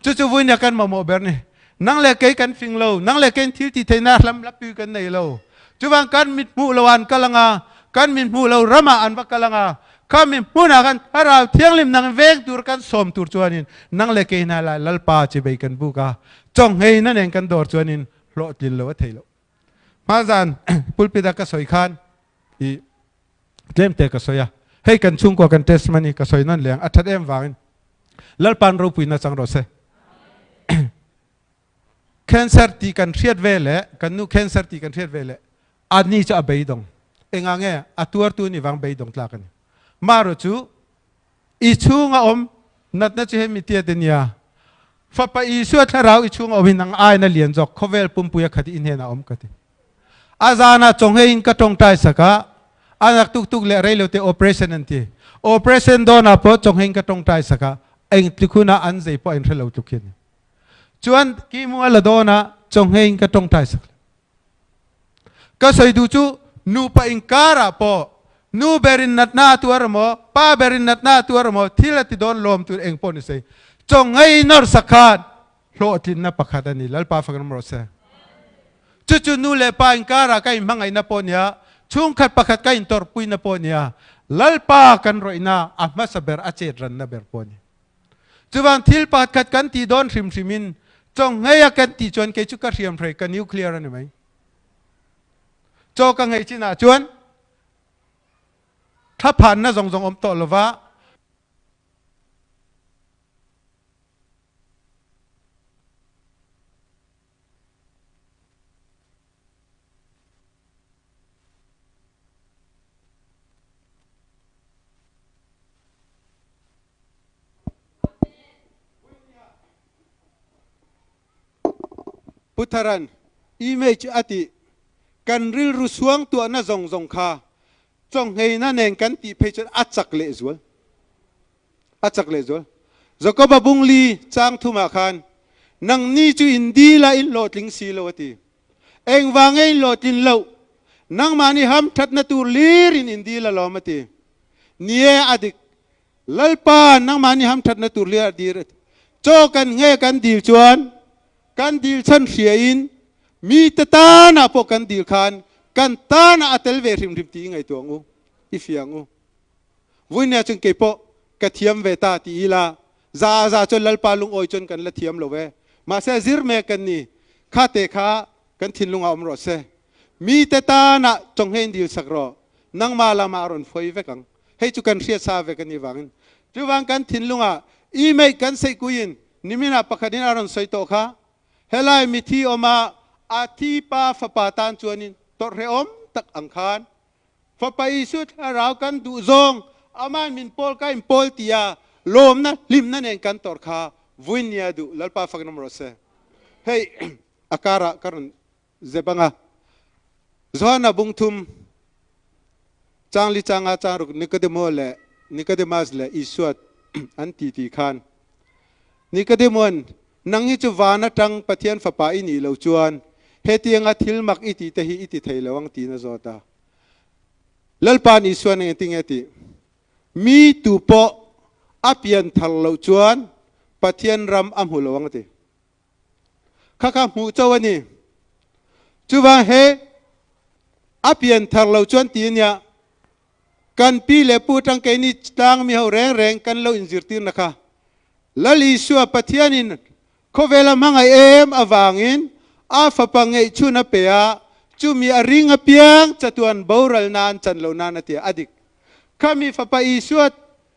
Chu chu vuinia kan mamawh ber ni. Nang leh kei kan fing lo, nang leh keiin thil tih theihna hlam hlapui kan nei lo. Chuvang kan mit hmuh lo ah an kal ang a, kan mit hmuh lo ramah an va kal ang a, khami hmunah khan Thlarau Thianghlim nang veng tur kan sawm tur chuanin nang leh kei hna lai Lalpa chibei kan buk a, chawnghei-na nen kan dawr chuanin hlawhtlin lo a thei lo. Hmazan pulpit a ka sawi khan i tlem te ka sawi a, hei kan chhungkua kan testimony ka sawi nawn leh ang, a that em vangin Lalpa'n ropuina chang rawh se. Cancer tih kan hriat ve leh kan nu cancer tih kan hriat ve leh a ni chu a beidawng. Engah nge a tuartu ni vang beidawng tlak a ni. Marawh chu I chhunga awm natna chu hemi tia te nia. Fapa Isua thlarau i chhunga awm hi nang aina lian zawk khawvel pumpui a khat i hnenah awm ka ti. A zanah chawnghei in ka tawngtai sak a, a nak tuk tuk leh reilo te operation an ti. Operation dawnah pawh chawnghei in ka tawngtai sak a, eng tluk hunah an zei pawh a inhre lo tluk hi a ni. Chuan kimu a la dawnah chawnghei in ka tawngtai sak leh. Ka sawi duh chu nupa inkarah pawh nu berin natna a tuar emaw, pa berin natna a tuar emaw, thil a ti dawn lawm tur eng pawh ni se, chaw ngei nawr sak khan hlawhtlinna pakhat a ni. Lalpa fak ram rawh se. Chu chu nu leh pa inkarah ka inhmangaihna pawh nia, chhungkhat pakhat ka intawrhpuina pawh nia, Lalpa kan rawihna a hmasa ber a chet ranna ber pawh a ni. Chuvang thil pakhat kan ti dawn hrim hrim in chawnghei a kan ti chuan kei chu ka hriam hrei ka nuclear a ni mai. Chaw ka nghei chin ah chuan thlaphanna zawng zawng awm tawh lova Pu Tharan, image a tih, kan rilru suangtuahna zawng zawng kha chawngheina nen kan tih phei chuan a chak lehzual. A chak lehzual. Jakoba bungli chang thumah khan, Nangni chu in dil a in hlawhtling si lo a ti. Engvang nge in hlawhtlin loh? Nangmahni hamthatna tur lirin in dil alawm a ti. Ni e, a dik. Lalpa, nangmahni hamthatna tur hlir a dir a ti. Chaw kan nge kan dil chuan kan dil chhan hriain mite tanah pawh kan dil khan kan tanah a tel ve hrim hrim ti i ngaihtuah ang u, i fiah ang u. Vuinia chuan kei pawh ka thiam ve ta ti ila, za a za chuan Lalpa lungawi chuan kan la thiam lo ve. Mahse zir mek kan ni. Kha te kha kan thinlungah awm rawh se. Mite tanah chawnghei in dil sak rawh. Nangmah lamah a rawn fawi vek ang. Hei chu kan hriat sa vek a nih vangin. Chuvang kan thinlungah email kan seihkuiin niminah pakhatin a rawn sawi tawh kha, helai mithi awma a thi pa fapa tan chuanin tawrhhrehawm tak ang khan Fapa Isu thlarau kan duh zawng aman min pawl ka in pawl tia lawmna hlimna nen kan tawrh kha vuin nia duh Lalpa fak nawm rawh se. Hei a karah ka rawn zep anga Johana bung thum changli changa changruk Nikodemo leh Nikodemas leh Isua an ti ti khan Nikodemoan nang hi chu van atang Pathian fapa i nih lo chuan hetianga thil mak i tih te hi i ti thei lo ang tiin a zawt a. Lalpa'n Isua'n engtin nge a tih? Mi tu pawh a pian thar loh chuan Pathian ram a hmu lo ang a ti. Kha kha hmuh cho a ni. Chuvang he a pian thar loh chuan ti a nia, kan pi leh pu atang keini tlang mi ho reng reng kan lo inzirtirna kha Lal Isua Pathianin Khawvel a hmangaih em avangin a fapa ngeihchhun a pe a, chumi a ring apiang chatuan boral nan chan lo nan a ti a, a dik. Khami fapa Isua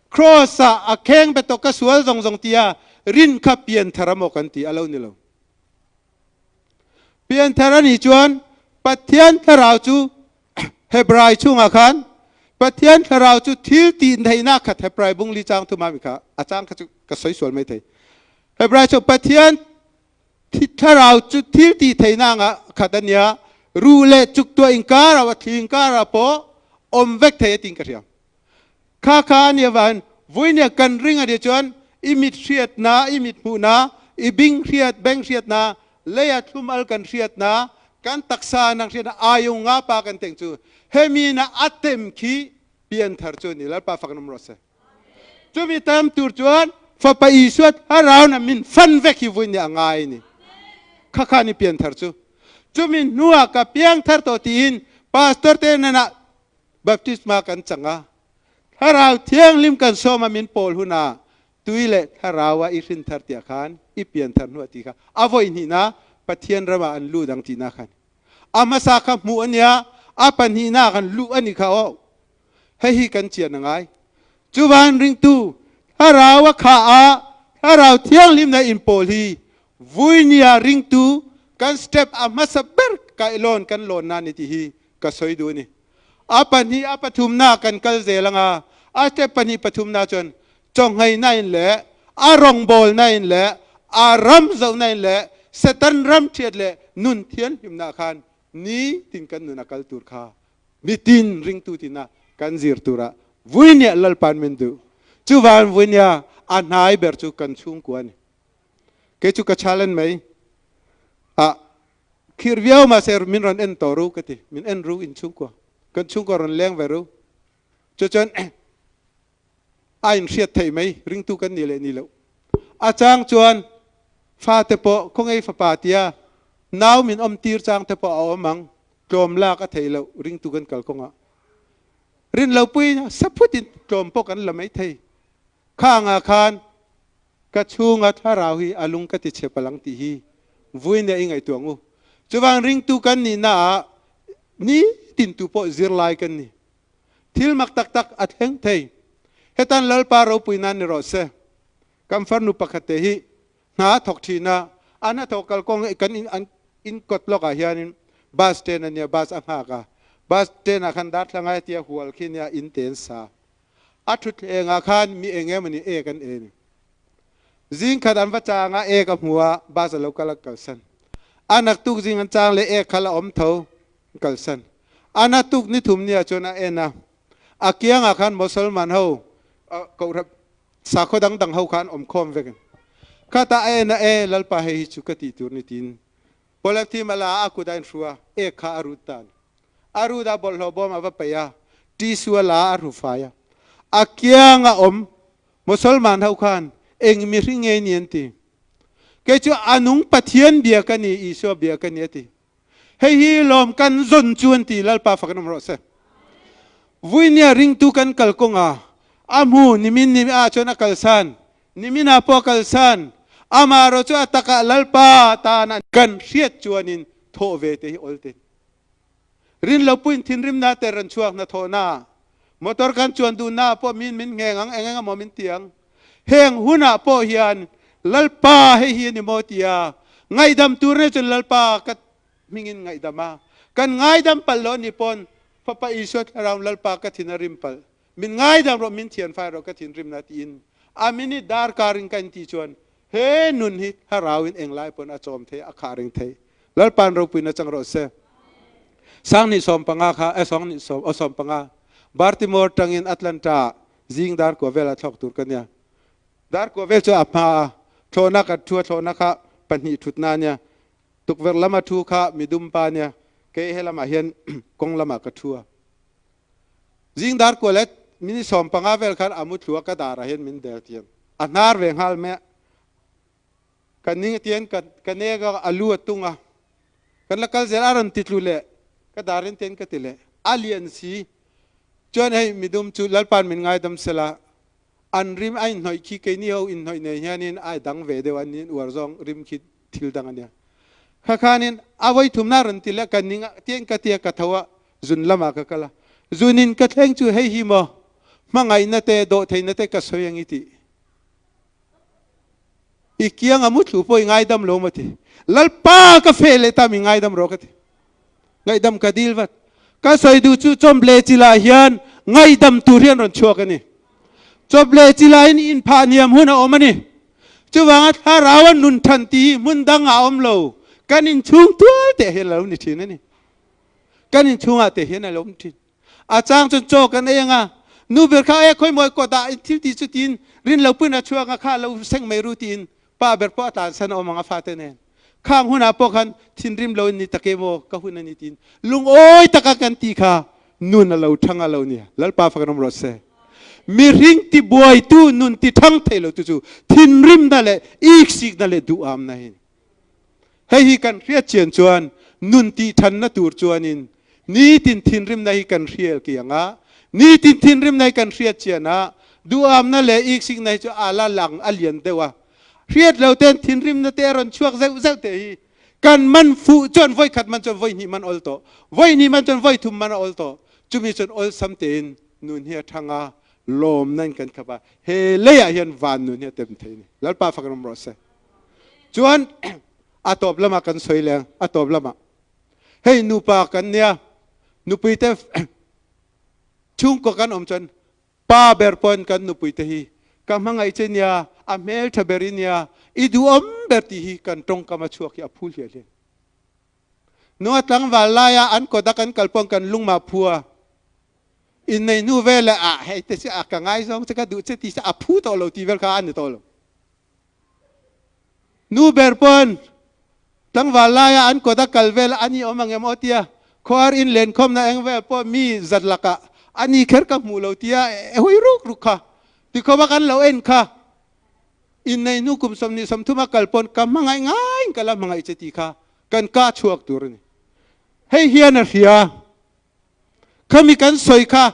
Kraws ah a kheng be tawh ka sual zawng zawng tia rin kha pianthar a maw kan ti a lo ni lo. Pianthar a nih chuan Pathian thlarau chu Hebrai chungah khan Pathian thlarau chu thil tih theihnak khat Hebrai bung li chang thuma mi kha a chang kha chu ka sawi sual mai thei. Hebrai chu Pathian thlarau chu thil tih theihnak ah khat ania ru le chuk tua inkar a thli inkar a pawh awm vek thei atin ka hria. Kha kha ania van vuinia kan ring ania chuan I mit hriatna, i mit hmuhna, i bing hriat, beng hriatna, leia thlum al kan hriatna, kan taksa nang hriatna ayung nga pa kan teng chu hemi na atem khi pianthar chu ni. Lalpa fak nom rawh se. Chumi tam tur chuan Fapa Isua thlarau na min fan vek hi vui ni a ngai ni. Kha kha ni pianthar chu. Chumi hnuah ka piangthar tawh tiin pastor te nana baptisma kan chang a. Thlarau Thianghlim kan sawm a min pawl hunah tui le thlarau ah i hrinthar tiah khan i pianthar hnuah ti kha a voi hnihna Pathian ram ah an lut ang tina khan. A hmasa kha hmuh ania, a pahnihna khan luh ani kha aw. Hihi kan chian a ngai. Cuvan ringtu thlarau a kha ah thlarau thianghlim na in pawl hi vuinia ringtu kan step a hmasa ber kailawn kan lawn na ni ti hi ka soi duh ni. A pahnih a pathumna kan kal zel anga a step pahnih pathumna chuan chawnghei na in le a rawngbawl na in le a ram zoh na in le Satan ram thiat le nun thianghlim na khan ni tin kan nun a kal tur kha mitin ringtu tina kan zir tura vuinia Lalpan min duh. Chuvan vuinia a hnai ber chu kan chhungkua ni. Kei chu ka challenge mai. A khir viau ma se min ron en to ru ka ti. Min en ru in chhungkua. Kan chhungkua ron leng ve ru. Chu chuan a in hriat thei mai ringtu kan ni leh ni lo. A chang chuan fate pawh khawngaih fapa tia nau min awm tir chang te pawh a awm ang. Tlawm lak a thei lo ringtu kan kal kawngah. Rin lo pui saphutin tlawm pawh kan la mai thei. Khangah khan ka chhunga thlarau hi a lung ka ti chhe palang tih hi vuinia i ngaihtuah ang u. Chuvang ringtu kan nihna ah nitin tu pawh zirlai kan ni. Thil mak tak tak a thleng thei. Hetan Lalpa ropui nan ni rawh se. Kan farnu pakhat te hi hna a thawk thin a, an a thawk kalkawng kan in an in kawt lawk ah hianin bus stand a nia, bus a nghak a. Bus stand ah khan darthlang a hetia hual khi nia in te an sa. A thutthleng ah khan mi eng emawni ek an en. Zing khat an va chang a, ek a hmu a, bus a lo kal a kalsan. A naktuk zing an chang leh ek kha la awm tho, kalsan. A naktuk ni thum ni ah chuan a en a, a kiang ah khan Mosolman ho kohhran sakhaw dang dang ho kha an awm khawm vek. Khatah a en a, e Lalpa hei hi chu ka tih tur ni tiin polythene a la a, a kut a inhru a, ek kha a rut ta a ni. A rut a, bawlhhlawh bawm a va peih a, tissue a la a, a hru fai a. A kiang a awm Mosolman ho khan eng mihring nge ni an ti. Kei chu a nung Pathian bia ka ni, Isua bia ka ni a ti. Hei hi lawm kan zawn chu an ti, Lalpa fak in awm rawh se. Vuinia ringtu kan kal kawnga a hmu nimin ni ah chuan a kalsan, nimin ah pawh a kalsan, amah erawh chu a takah Lalpa tan a kan hriat chuanin thawh ve te hi awl te. Rin lo puin thinrimna te rawn chhuak hnathawhna, motor kan chuan duhna ah pawh min min ngheng ang, eng eng emaw min ti ang. Heng hunah pawh hian Lalpa hei hi a ni maw tia ngaihdam tur nei chuan Lalpa ka hmingin ngaihdam a, kan ngaidam palh lo a ni pawn Fapa Isua thlarau Lalpa ka thin a rim palh, min ngaidam rawh, min thianfai rawh ka thinrimna tiin a minute darkar in ka intih chuan he nun hi thlarau in englai pawn a chawm thei, a khah reng thei. Lalpa'n ropuina chang rawh se. Sanghnih 15 kha, eh sanghnih sawm, aw 15, Baltimore tangin Atlanta zing dar kua vel a thlawk tur ka nia. Dar kua vel chu a hma a, thlawhna kan thu a, thlawhna kha pahnih thutna a nia. Tukverh lama thu kha midum pa nia, kei he lamah hian kawng lamah ka thu a. Zing dar kua leh minute 15 vel khan a mu thlu a, ka darah hian min del tiang. A hnar ve nghal mai a. Ka ning tian ka ka nek a, a lu a tung a. Kan la kal zel a rawn ti tlu leh, ka darin tian ka ti leh. A lian si. Chuan hei midum chu Lalpa'n min ngaidam sela, an rim a inhnawih khi keini ho inhnawih nei hianin a dang ve deuh a, an uar zawng rim khi thil dang a nia. Kha khanin a voi thumna rawn ti leh ka ning a, tiang ka tia ka tho a, zun lamah ka kal a. Zunin ka thleng chu hei hi maw hmangaihna te dawhtheihna te ka sawi ang i tih. I kiang a muthlu pawh i ngaidam lo maw ti. Lalpa ka feh leh ta mi ngaidam rawh ka ti. Ngaihdam ka dil vat. Ka sawi duh chu chawmble chilah hian ngaihdam tur hian rawn chhuak a ni. Chawmble chilah in inphah hniam hun a awm a ni. Chuvanga thlarau a nun than tih hi hmun dang ah a awm lo. Kan inchhung tual teh hian a lo ni thin a ni. Kan inchhungah teh hian a lo awm thin. A chang chuan chaw kan ei anga. Nu ber kha e khawi mawi kawt ah thil ti chu tiin rin lo puin a chuak a kha lo seng mai ru tiin pa ber pawh a tlansan a awm ang a fate nen. Khang hunah pawh khan thinrim lo in ni tak emaw ka hun a ni tiin lungawi taka kan ti kha nun a lo thang a lo nia. Lalpa fak in awm rawh se. Mihring tibuaitu nun ti thang thei lo tu chu thinrimna leh iksikna leh duhamna hi. Hei hi kan hriat chian chuan nun tih thanna tur chuanin nitin thinrimna hi kan hrial kiang a, nitin thinrimna hi kan hriat chian a, duhamna leh iksikna hi chu a la lang a lian deuh a. Hriat lo ten thinrimna te a rawn chhuak zeuh zeuh te hi kan man fuh chuan voi khat man chuan voi hnih man awl tawh, voi hnih man chuan voi thum man a awl tawh. Chumi chuan awlsam tein nun hi a thang a, lawm nan kan khap a, he leiah hian van nun hi a tem thei ni. Lalpa fak ram rawh se. Chuan a tawp lama kan sawi leng, a tawp lama hei nupa kan nia, nupui te chhungkaw kan awm chuan Pa ber pawn kan nupui te hi ka hmangaih che nia, a hmeltha ber i nia, i duhawm ber tih hi kan tawngkam a chhuak hi a phu hliah hliah. Nunga tlangval laia an kawt a kan kal pawn kan lungmah phu a, innei hnu veleh ah hei te chu a ka ngaizawng che ka duh che tih chu a phu tawh lo tih vel kha a ni tawh lo. Nu ber pawn tlangval laia an kawt a kal vel a ni awm ang em aw tia khuar in lenkhawmna eng vel pawh mi zat lakah a ni kher ka hmuh lo tia e hui ruk ruk kha tikhawp a kan lo en kha innei hnu kum 23 a kal pawn ka hmangaih ngaiin ka la hmangaih che tih kha kan ka chhuak tur a ni. Hei hian a hria. Khami kan sawi kha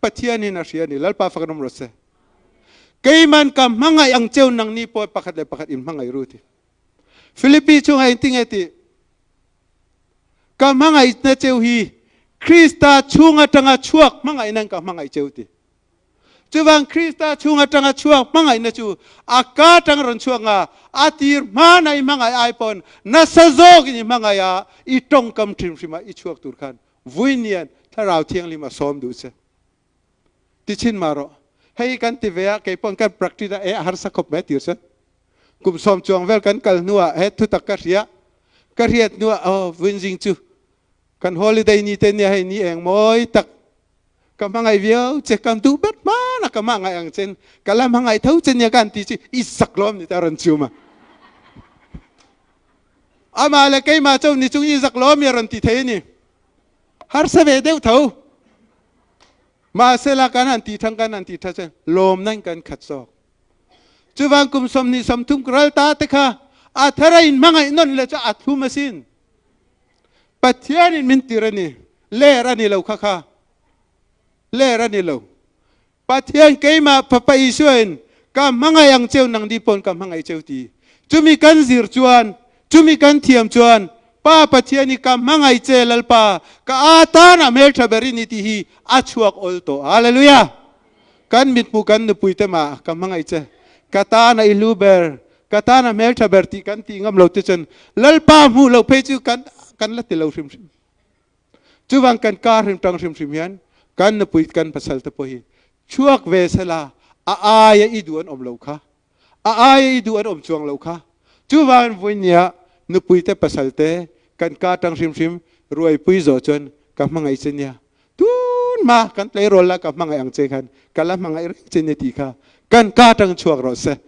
Pathianin a hria a ni. Lalpa fak an awm rawh se. Keiman ka hmangaih ang cheu nangni pawh pakhat leh pakhat in hmangaih ru ti. Philippi chungah in tinge ti. Ka hmangaihna cheu hi Krista chung atanga chhuak hmangaihna ka hmangaih cheu ti. Chuvang Krista chung atanga chhuak hmangaihna chu a ka atang rawn chhuak nga a tir hmana i hmangaih ai pawn nasa zawk in i hmangaih a i tawngkam hrim hrim a i chhuak tur khan vui nian thlarau thianghlim a sawm duh che. Ti chin mah rawh. Hei kan ti ve a kei pawn kan practice a e a harsa khawp mai tir chuan kum sawm chuang vel kan kal hnuah he thutak ka hria ka hriat hnuah oh vunzing chu kan holiday ni te nia hei ni eng mawi tak Ka hmangaih viau che, kan duh ber hmana ka hmangaih ang chen, ka la hmangaih tho che nia kan ti chi i sak lawm ni ta rawn chum a. Amah le keimah cho ni chung i zak lawm i rawn ti thei ni. Harsa ve deuh tho. Mahsela kan han ti thang kan han ti tha chen lawm nan kan khat zawk. Chuvang kum 20 30 ral ta te kha a thara in hmangaih non le chu a thlum asin. Pathian in min tir ani. Ler a ni lo kha kha. Ler a ni lo. Pathian keimah Fapa Isua in ka hmangaih ang cheu nang ni pawn ka hmangaih cheu ti. Chumi kan zir chuan, chumi kan thiam chuan Pa Pathian hi ka hmangaih che Lalpa, ka atan a hmeltha ber i ni tih hi a chhuak awl tawh. Hallelujah! Kan mithmuh kan nupui te mah ka hmangaih che, ka tan a i hlu ber, ka tan a hmeltha ber tih kan tih ngam lo te chuan Lalpa hmuh loh phei chu kan kan la ti lo hrim hrim. Chuvang kan kar hrim tang hrim hrim hian kan nupui kan pasal te pawh hi chhuak ve sela a aia i duh an awm lo kha a aia i duh an awm chuang lo kha chuvangin vuinia nupui te pasal te kan ka tang hrim hrim ruaipui zawh chuan ka hmangaih che nia tun ma kan tleirawl la ka hmangaih ang che khan ka la hmangaih reng che nia tih kha kan ka tang chhuak rawh se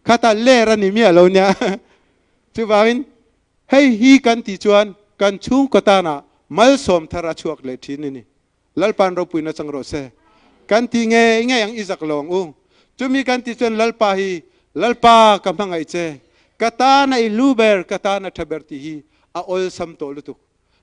khata ler ani miah lo nia chuvangin Hei hi kan tih chuan kan chhungkaw tanah malsawm thar a chhuak leh thin a ni. Lalpa'n ropuina chang rawh se. Kan ti ngei ngei ang i zak lo ang u. Chumi kan tih chuan Lalpa hi, Lalpa ka hmangaih che, ka tan a i hlu ber, ka tan a tha ber tih hi a awlsam tawh lutuk.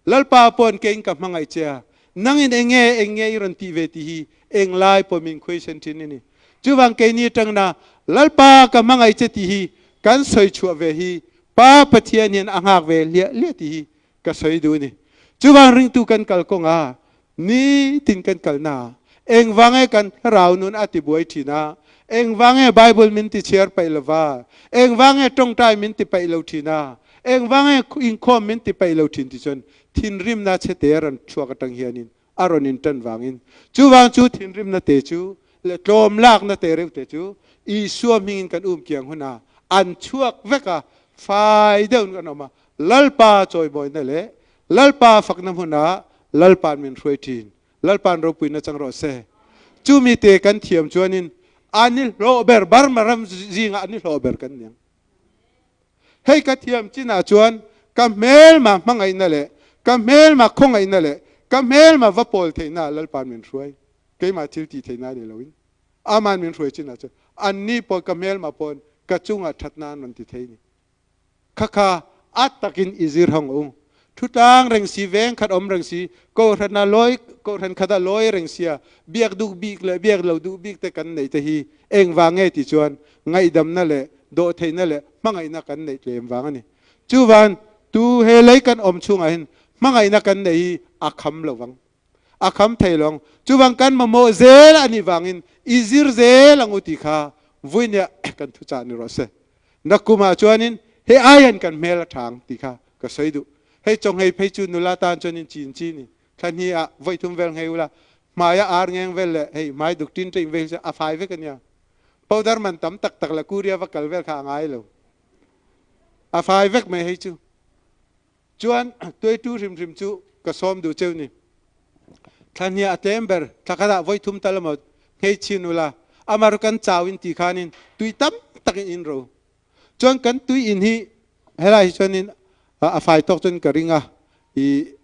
Lalpa pawn keiin ka hmangaih che a, nangin eng nge, eng nge i rawn tih ve tih hi englai pawh min question thin a ni. Chuvang keini atangna Lalpa ka hmangaih che tih hi kan sawi chhuah ve hi Pa Pathian hian a nghak ve hliah hliah tih hi ka sawi duh a ni. Chuvang ringtu kan kal kawngah nitin kan kalna engvange kan thlarau nun a tibuai thin a, engvange Bible min ti chhiar paih lova, engvange tawngtai min ti paih lo thin a, engvange inkhawm min ti paih lo thin ti chuan thinrimna chhete a rawn chhuak atang hianin a rawn in ṭan vangin chuvang chu thinrimna te chu le tlawm lakna te reuh te chu Isua hmingin kan um kiang hunah an chhuak vek a, fai deuhin kan awm a, Lalpa chawimawina leh Lalpa fakna hmunah Lalpa'n min hruai ṭhin. Lalpa'n ropuina chang rawh se. Chumi te kan thiam chuanin an i hlawh ber Burma ram zingah an i hlawh ber kan niang. Hei ka thiam chinah chuan ka hmelma hmangaihna leh ka hmelma khawngaihna leh ka hmelma va pawl theihna Lalpa'n min hruai. Keimah thil tih theihna ni loin Aman min hruai chinah chuan anni pawh ka hmelma pawn ka chungah thatna an rawn ti thei ni. Khakha a takin i zir hong u. Thutlang reng si, veng khat awm reng si, kohhran a lawi, kohhran khat a lawi reng sia, biak duh bik leh biak lo duh bik te kan neih te hi engvang nge ti chuan ngaihdamna leh dawhtheihna leh hmangaihna kan neih tlem vang a ni. Chuvan tu he lei kan awm chhungah hin hmangaihna kan neih hi a kham lo vang. A kham thei lo ang. Chuvang kan mamawh zel a nih vangin i zir zel ang u ti kha vuinia kan thuchah ni rawh se. Nakum ah chuanin hei aian kan hmel a tha ang ti kha ka sawi duh. Hei chawnghei phei chu nula tan chuanin chin chi ni. Thla hnih ah voi thum vel nghei ula hmai a ar ngeng vel leh hei hmai duk tin ṭeih vel chu a fai vek a nia. Powder man tam tak tak leh Korea va kal vel kha a ngai lo. A fai vek mai hei chu. Chuan tuaitu hrim hrim chu ka sawm duh cheu ni. Thla hnih a tlem ber, thla khat ah voi thum tal emaw nghei chin ula, amar kan chau in ti khanin tui tam tak in in ro. Chuan kan tui in hi helai hi chuanin a fai tawk chuan ka ring a, i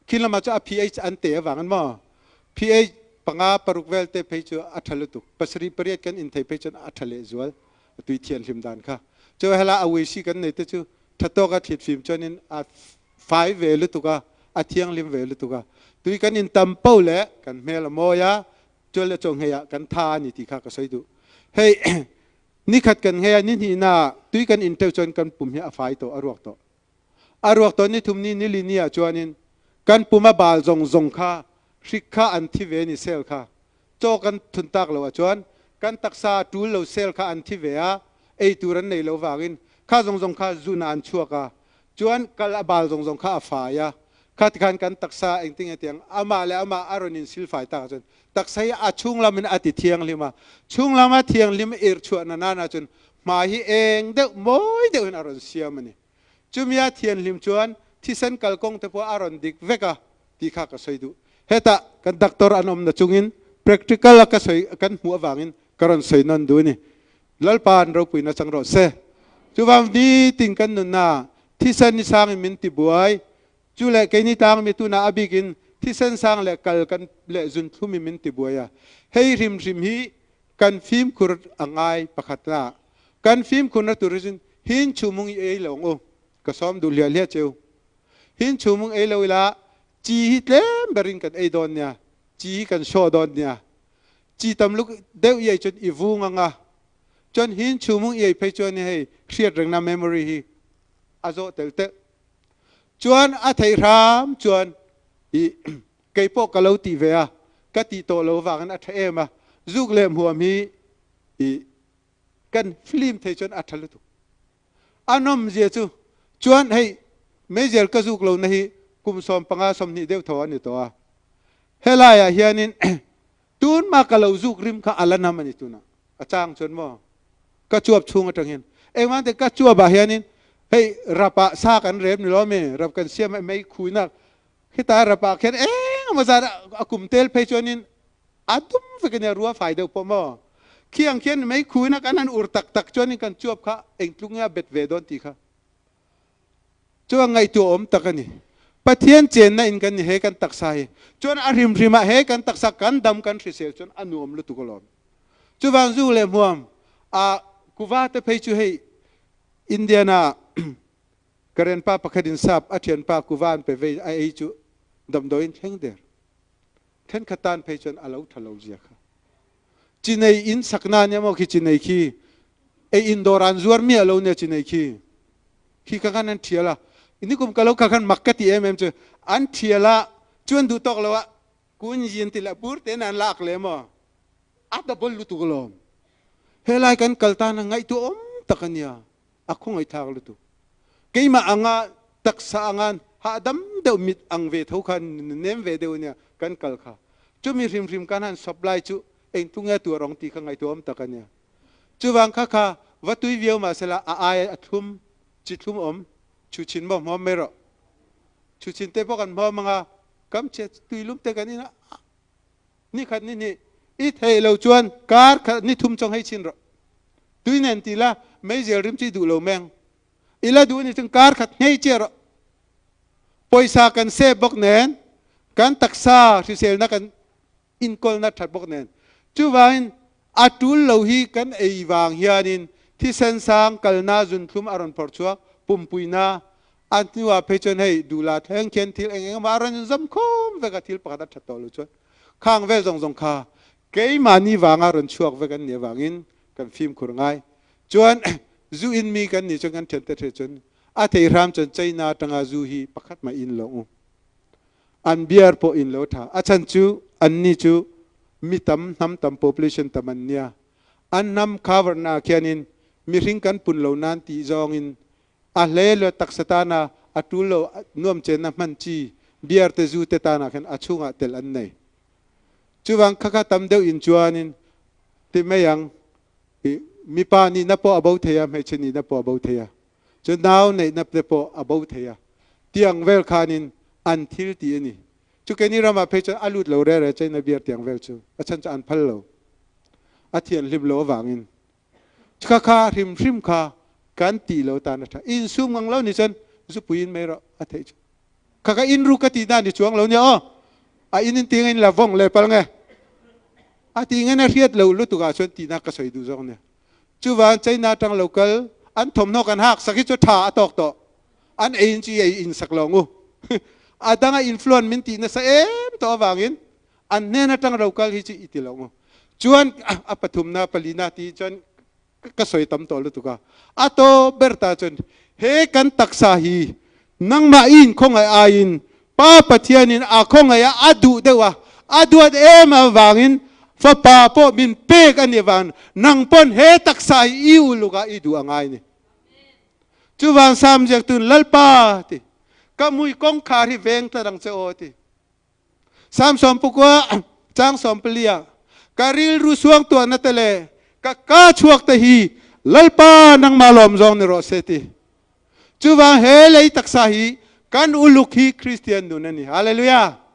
khin lamah chuan a pH an te avang in maw pH panga paruk vel te phei chu a tha lutuk, pasarih pariat kan in thei phei chuan a tha lehzual tui thianghlim dan kha. Chu helai a uisi kan nei te chu Tha tawk a thlit fim chuanin a fai ve lutuk a, a thianghlim ve lutuk a. Tui kan in tam po leh kan hmel a mawi a, chuan leh chawnghei ah kan tha a ni tih kha ka sawi duh. Hei nikhat kan nghei a, ni hnihna ah tui kan in teuh chuan kan pum hi a fai tawh, a ruak tawh. A ruak tawh ni thum ni nili ni ah chuanin kan pum a bal zawng zawng kha hrik kha an thi ve ni cell kha. Chaw kan thun tak lo ahcun kan taksa a ṭul lo cell kha an thi ve a, ei tur an nei lo vangin kha zawng zawng kha zun ah an chuak a, chuan kal a bal zawng zawng kha a fai a, kha tikhan kan taksa engtin nge tiang amah le amah a rawn in silfai tak ahcun taksa hi a chunglam in a ti thianghlim a, chunglam a thianghlim irhchuah na nan ahcun hmai hi eng deuh mawi deuh in a rawn siam a ni. Chumi a thianghlim chuan thisen kalkawng te pawh a rawn dik vek a tih kha ka sawi duh. Hetah kan doctor an awmna chungin practical a ka sawi kan hmuh avangin ka rawn sawi nawn duh a ni. Lalpa an ropuina chang rawh se. Chuvang nitin kan nunna thisen ni sangin min tibuai. Chu leh keini tlangmi tunah a bikin thisen sang leh kal kan leh zunthlum in min tibuai a. Hei hrimhrim hi kan fimkhur a ngai pakhatna. Kan fimkhurna tur hi cun hin chumung i ei lo ang u. Ka sawm duh hliah hliah cheu. Hin chumung ei lo ila ci hi tlem berin kan ei dawn nia. Ci hi kan hrawh dawn nia. Ci tam luk deuh i ei cun i vung anga. Cun hin chumung i ei phei chuan hei hriat rengna memory hi a zawh tel telh. Chuan a theih hram chuan i kei pawh ka lo ti ve a, ka tih tawh lo vangin a tha em a, zuk leh hmuam hi i kan film thei chuan a tha lutuk. A nawm zia chu chuan hei meizial ka zuk lo na hi kum 15 20 deuh tho a ni tawh a, helai ah hianin tun ma ka lo zuk rim kha a la nam a ni tunah a chang chuan maw ka chuap chhung atang hian engvang te ka chuap ah hianin hei rap ah sa kan rep ni lo mi rap kan siam a mei khuinak Khita rap ah khin eng emaw zat a kum tel phei chuanin a dum vek ania rua fai deuh pawh maw. Khi ang khian meikhu in a kan han ur tak tak chuanin kan chuap kha eng tluk nge a bet ve dawn ti kha chu a ngaihtuah awm tak a ni. Pathian chenna in kan ni he kan taksa hi. Chuan a hrimhrim ah he kan taksa kan dam kan hrisel chuan a nuam lutuk alawm. Chuvang zu leh hmuam a kuva te phei chu hei Indiana Karen pa pakhat in sap a ṭhianpa kuva an pe ve a ei cu damdawiin thleng der. Ṭhenkhat tan phei cun a lo ṭha lo zia kha. Cinei inn sakna nih maw khi cinei khi ei inn dawr an zuar mi a lo nia cinei khi. Khi ka khan an ṭhial a. Nikum ka lo kha khan mak ka ti em em cu an ṭhial ah cuan duh tawk lo ah kun yin ti le bur te nan lak le maw a double lutuk lawm. He lai kan kal ta na ngaih tu om tak ania. A khawngaihthlak lutuk. Keimah anga taksa angan hahdam deuh mit ang ve tho khan nem ve deuh nia kan kal kha. Chumi hrimhrim kan han supply chu eng tu nge tuar ong ti kha ngaihtuah awm tak ania. Chuvang kha kha va tui viau mah sela a ai a thlum chi thlum awm chu chin maw hmawm mai rawh. Chu chin te pawh kan hmawm anga kam che tui lum te kan in a ni khat ni hnih. I theih lo chuan kar khat ni thum chawng hei chin rawh. Tui nen ti la, meizial rim chu i duh lo meng. I la duh ni chuan kar khat nghei chiah rawh. Pawisa kan save bawk nen, kan taksa hriselna kan inkawlna that bawk nen. Chuvangin a tul lo hi kan ei vang hianin thisen sang kalna zunthlum a rawn phawrh chhuak, pumpuina a hnuah phei chuan hei duhla thleng khian thil eng eng emaw a rawn inzawm khawm vek a, thil pakhat a that tawh lo chuan khang vel zawng zawng kha keimahni vanga rawn chhuak vek an nih avangin kan fimkhur ngai. Chuan zu in mi kan nih chuan kan thiante hre chuan a thei hram chuan China atanga zu hi pakhat mah in lo u. An beer pawh in lo tha. A chhan chu anni chu mi tam, hnam tam, population tam an nia. An hnam cover na ah khianin mihring kan pun lo nan tih zawngin a hle lo taksa tana a tul lo nuam chenna hman chi beer te zu te tanah khan a chhungah tel an nei. Chuvang kha kha tam deuh in chuanin ti mai ang mipa nihna pawh a bo thei a, hmeichhe nihna pawh a bo thei a. Chu nau neihna te pawh a bo thei a, tiang vel khanin an thil tih a ni. Chu keini ramah phei chuan a lut lo re re China beer tiang vel chu a chhan chu an phal lo. A thianghlim lo avangin. Kha kha hrim hrim kha kan tih lo tan a tha. Insum ngang lo ni chuan zupui in mai rawh a theih chu. Kha ka in ru ka tih na ni chuang lo nia aw. A in in ting in la vawng le pal nge. A ti nge na hriat lo lutuk ah chuan tihna ka sawi duh zawk nia. Chuvang China atang lo kal an thawmhnaw kan hak sak hi chu tha a tawk tawh. An ei in chu i ei in sak lo ang u. A danga influence min tih nasa em tawh avangin an hnen atang lo kal hi chu i ti lo ang u. Chuan a pathumna palina ti chuan ka sawi tam tawh lutuk a. A tawp ber ta chuan he kan taksa hi nangmah i inkhawngaih aiin Pa Pathianin a khawngaih a, a duh deuh a, a duat em avangin Fapa pawh min pek a nih avangin nang pawn he taksa hi i uluk a, i duh a ngai ni. Chuvang Sam ziaktun Lalpa ti, ka mui kawngkhar hi veng tlat ang che aw ti. Sam sawmpukua chang sawmpalia ka rilru suangtuahna te leh ka ka chhuak te hi Lalpa nangmah lawm zawng ni rawh se ti. Chuvang he lei taksa hi kan uluk hi Kristian nun a ni. Hallelujah!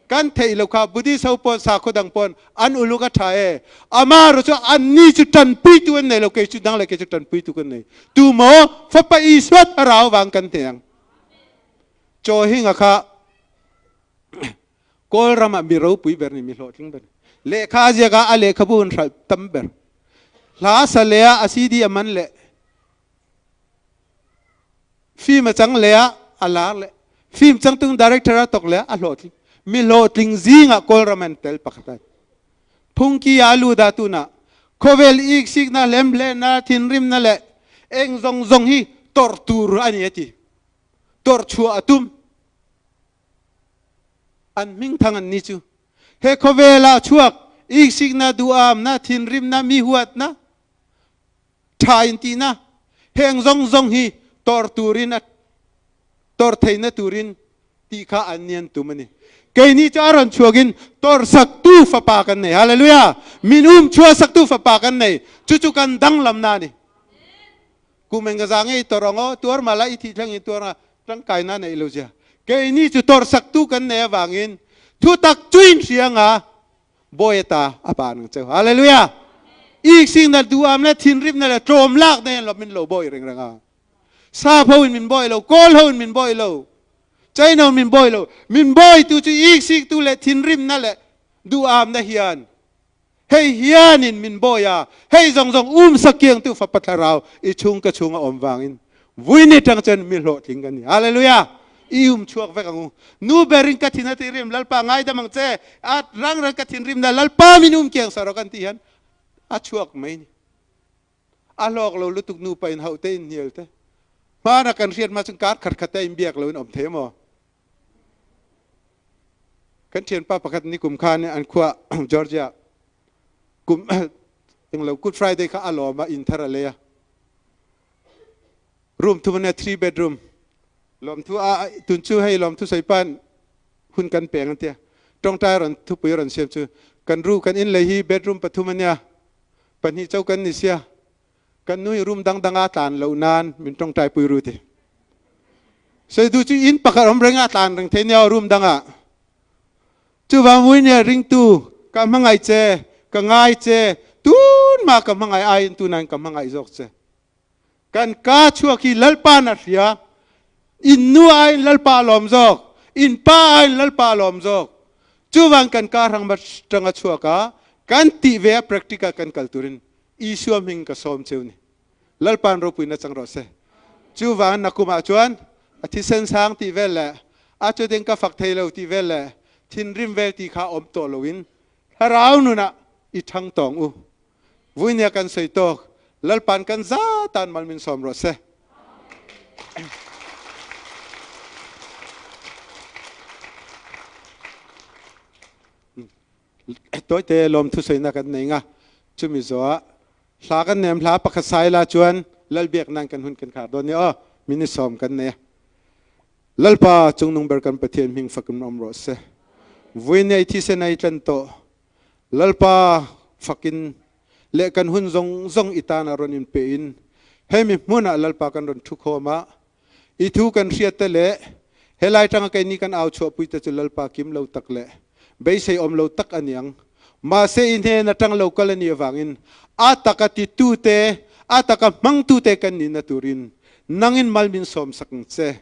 Kan theih lo kha Buddhist ho pawn sakhaw dang pawn an uluk a tha e. Ama ro chu anni chu tanpuitu an nei lo kei chu nang leh kei chu tanpuitu kan nei. Tu maw Fapa Isua thlarau vang kan hneh ang. Chaw hinga kha Kawl ram ah mi ropui ber ni mi hlawhtling ber. Lehkha a ziak a a lehkhabu an hralh tam ber. Hla sa leh a a CD a man leh. Film a chang leh a, a lar leh. Film changtung director a tok leh a, a hlawhtling. Mi hlawhtling zingah Kawlram an tel pakhat a. Phungki ah a lut a tunah khawvel iksikna, hlemhlehna, thinrimna leh eng zawng zawng hi tawrh tur a ni a ti. Tawrh chhuah a tum. An hmingthang an ni chu. He khawvel ah chuak iksikna, duhamna, thinrimna, mi huatna, Tha in tihna heng zawng zawng hi tawrh turin a tawrh theihna turin tih kha an ni an tum a ni. Keini chu a rawn chhuakin tawrh saktu fapa kan nei. Hallelujah! Min um chhuah saktu fapa kan nei. Chu chu kan danglamna a ni. Kum eng ka za nge i tawrh ang aw, tuar mah la i thih thleng in tuar ang a, tangkaina neih lo zia. Keini chu tawrh saktu kan nei avangin thutak chu in hria anga Bawi ata a pa nang cheu. Hallelujah. Ik sing na duam le thinrim na le tlawm lak na yan lo min lo bawi reng reng a. Sap ho in min bawi lo, Kawl ho in min bawi lo, China min bawi lo. Min bawi tu chu ik sik tu le thinrim na le duam na hian hei hian in min bawi a hei zong zong um sakiang tu fapa thlarau i chung ka chung a om wangin Vui ni tang chuan mi hlawhtling kan ni. Hallelujah! I um chuak vek ang u. Nu berin ka thin a ti rim, Lalpa ngaidam ang che. A rang rang ka thin rim na Lalpa min um kiang sa rawh kan ti hian a chuak mai ni. A hlawk lo lutuk nupa in hauh te in hnial te. Hmana kan hriat ma chung kar khat khat te in biak lo in awm thei maw? Kan thianpa pakhat ni kum khan an khua Georgia kum englo Good Friday kha a lawm a in thar a lei a. Room thum ania three bedroom. Lawmthu a tun chu hei lawmthu sawi pan hun kan peng an tia. Tawngtai rawn thupui rawn siam chu kan ru kan in lei hi bedroom pathum ania pahnih cho kan ni sia kan nu hi room dang danga tlan loh nan min tawngtai pui ru ti. Sawi du chu in pakhat awm reng a tlan reng thei nia room danga. Chuvang vui nia ringtu ka hmangaih che. Ka ngai che, tunma ka hmangaih aiin tunain ka hmangaih zawk che. Kan ka chhuak hi Lalpa'n a hria. In nu aiin Lalpa a lawm zawk. In pa aiin Lalpa a lawm zawk. Chuvang kan ka hrang atanga chhuak a, kan tih ve a practical kan kal turin Isua hming ka sawm cheu ni. Lalpa'n ropuina chang rawh se. Chuvang nakumah chuan a thisen sang tih vel leh a chutin ka fak thei lo tih vel leh thinrim vel tih kha awm tawh loin thlarau nunah i ṭhang tawng u. Vuinia kan sawi tawk Lalpa'n kan za tan mal min sawm rawh se. Tawite lawmthu sawinak kan nei nga. Chumi zawh ah hla kan nem hla pakhat sai la chuan Lalbiak nan kan hun kan khar dawn ni aw. Minute sawm kan nei a. Lalpa cungnung ber kan Pathian hming fakin awm rawh se. Vui nei thisen ai tlan tawh. Lalpa fakin le kan hun zong zong i tan a ron in pe in hemi hmun ah Lalpa kan ron thu khawm ah i thu kan hriat te le helai tanga keini kan au chuahpui te chu Lalpa kim lo tak le beisei awm lo tak aniang. Mahse i hnen atang lo kal ani awangin a taka titu te a taka hmangtu te kan ni na turin nangin mal min sawm sak ang che.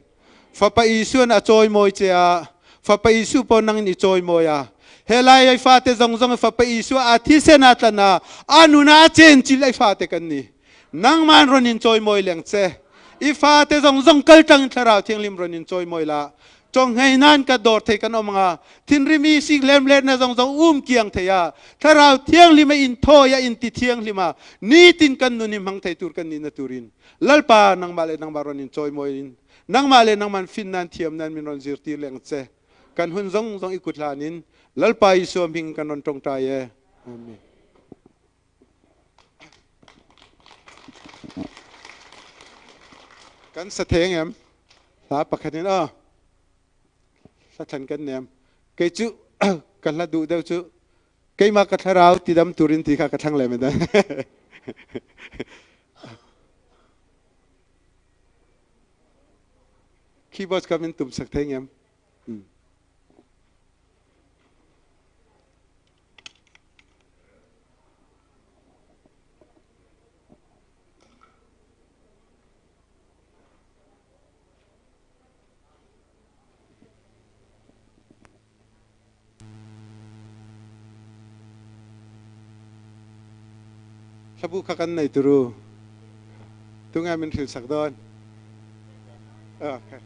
Fapa Isuan a chawimawi che a, Fapa Isu pawh nangin i chawimawi a. Helai ai fate zawng zawng Fapa Isua a thisen a tlan a, a nuna a chenchilh ai fate kan ni. Nangman rawn in chawimawi leng che. I fate zawng zawng kal tangin Thlarau Thianghlim rawn in chawimawi la. Chawnghei nan ka dawr thei kan awm anga, thinrim i sik lemletna zawng zawng um kiang thei a, Thlarau Thianghlim a inthawi a inti thianghlim a, nitin kan nun hi hmang thei tur kan nihna turin Lalpa nangmah le nangmah rawn in chawimawi in nangmah le nangman fin nan thiam nan min rawn zirtir leng che. Kan hun zawng zawng i kut hlan in Lalpa Isua hming kan rawn tawngtai e. Amen. Kan sa theng em? Hla pakhat in a hla thlan kan nem. Kei cu ka hla duh deuh cu keimah ka thlarau tidam turin ti kha ka thlang lem dan. Keyboard ka min tum sak thei ngem? Hlabu kha kan nei turu. Tunge min hril sak dawn? Okay.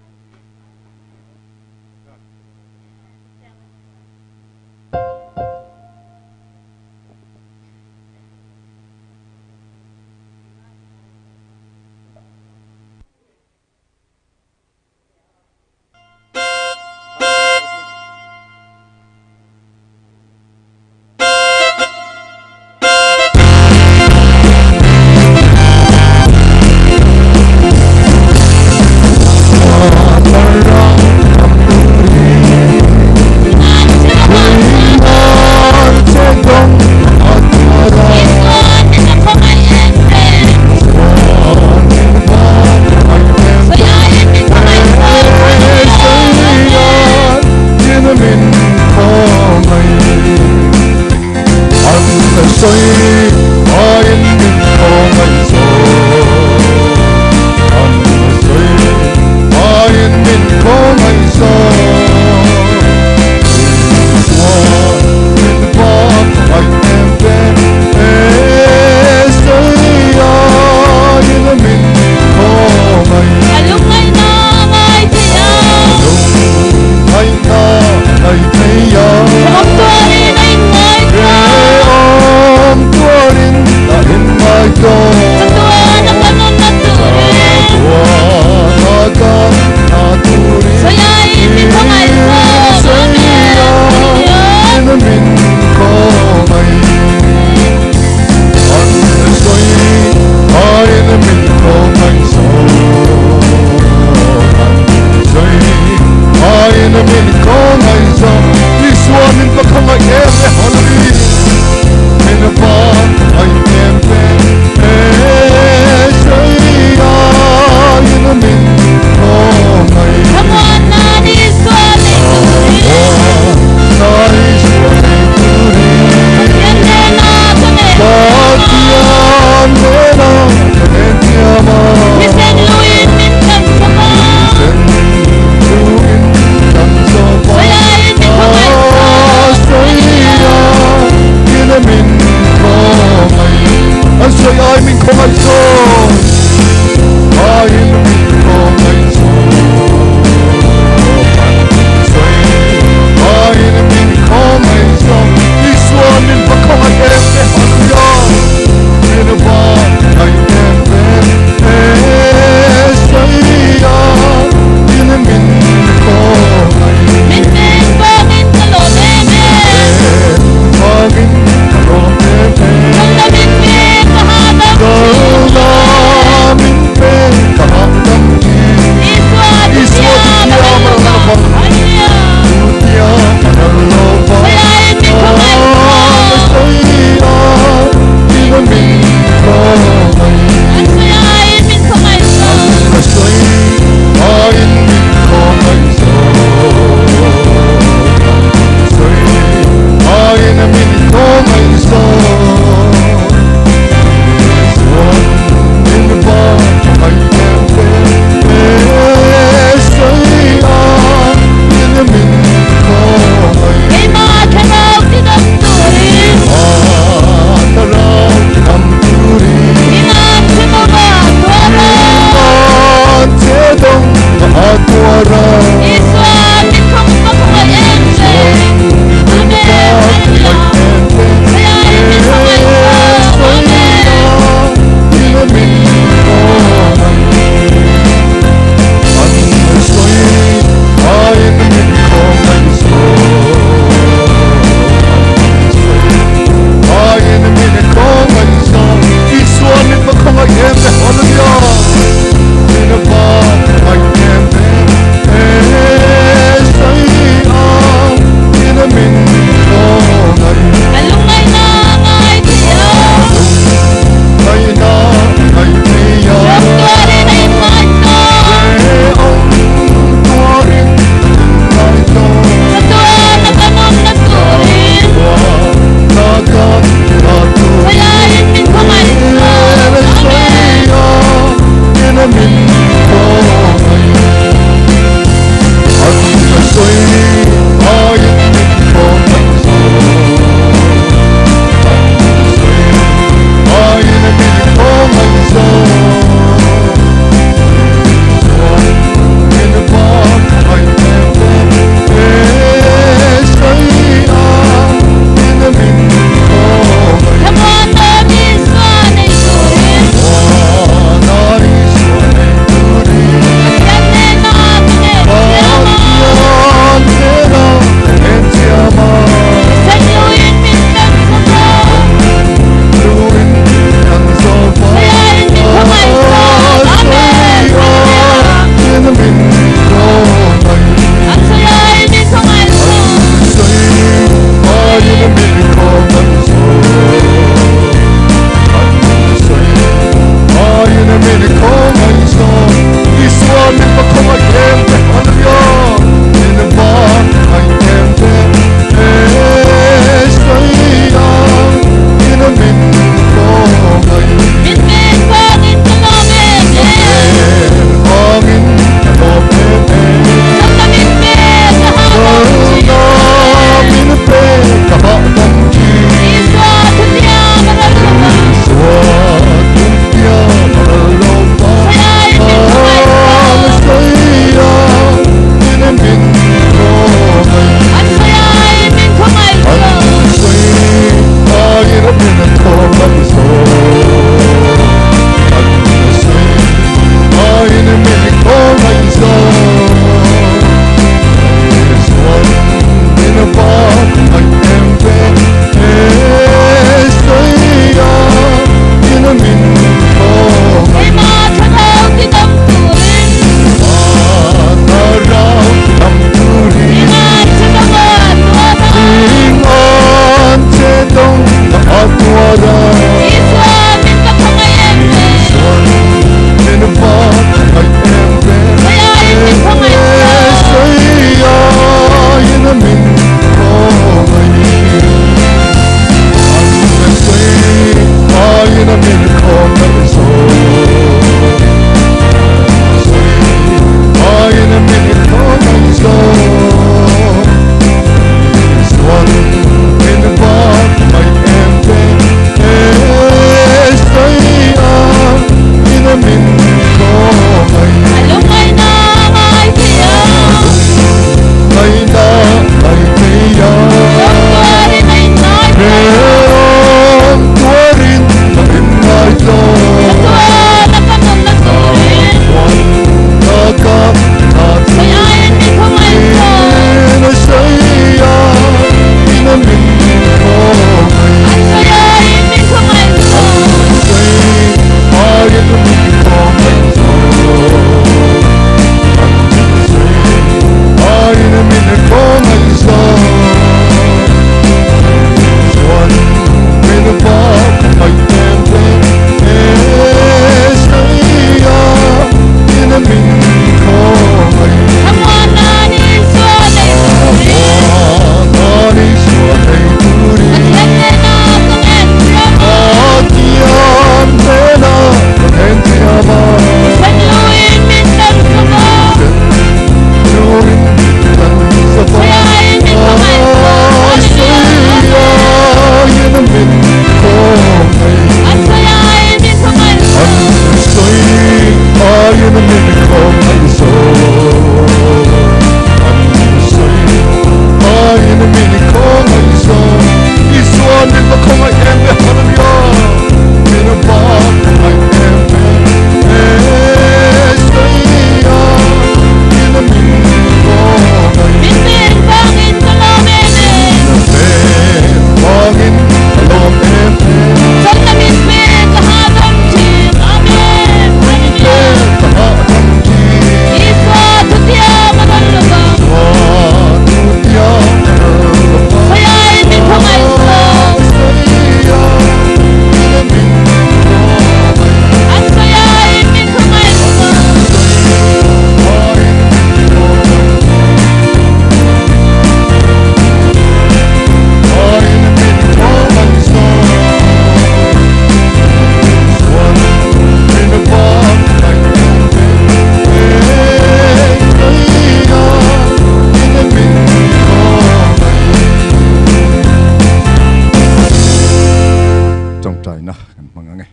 Tawngtaina kan hmang ang e.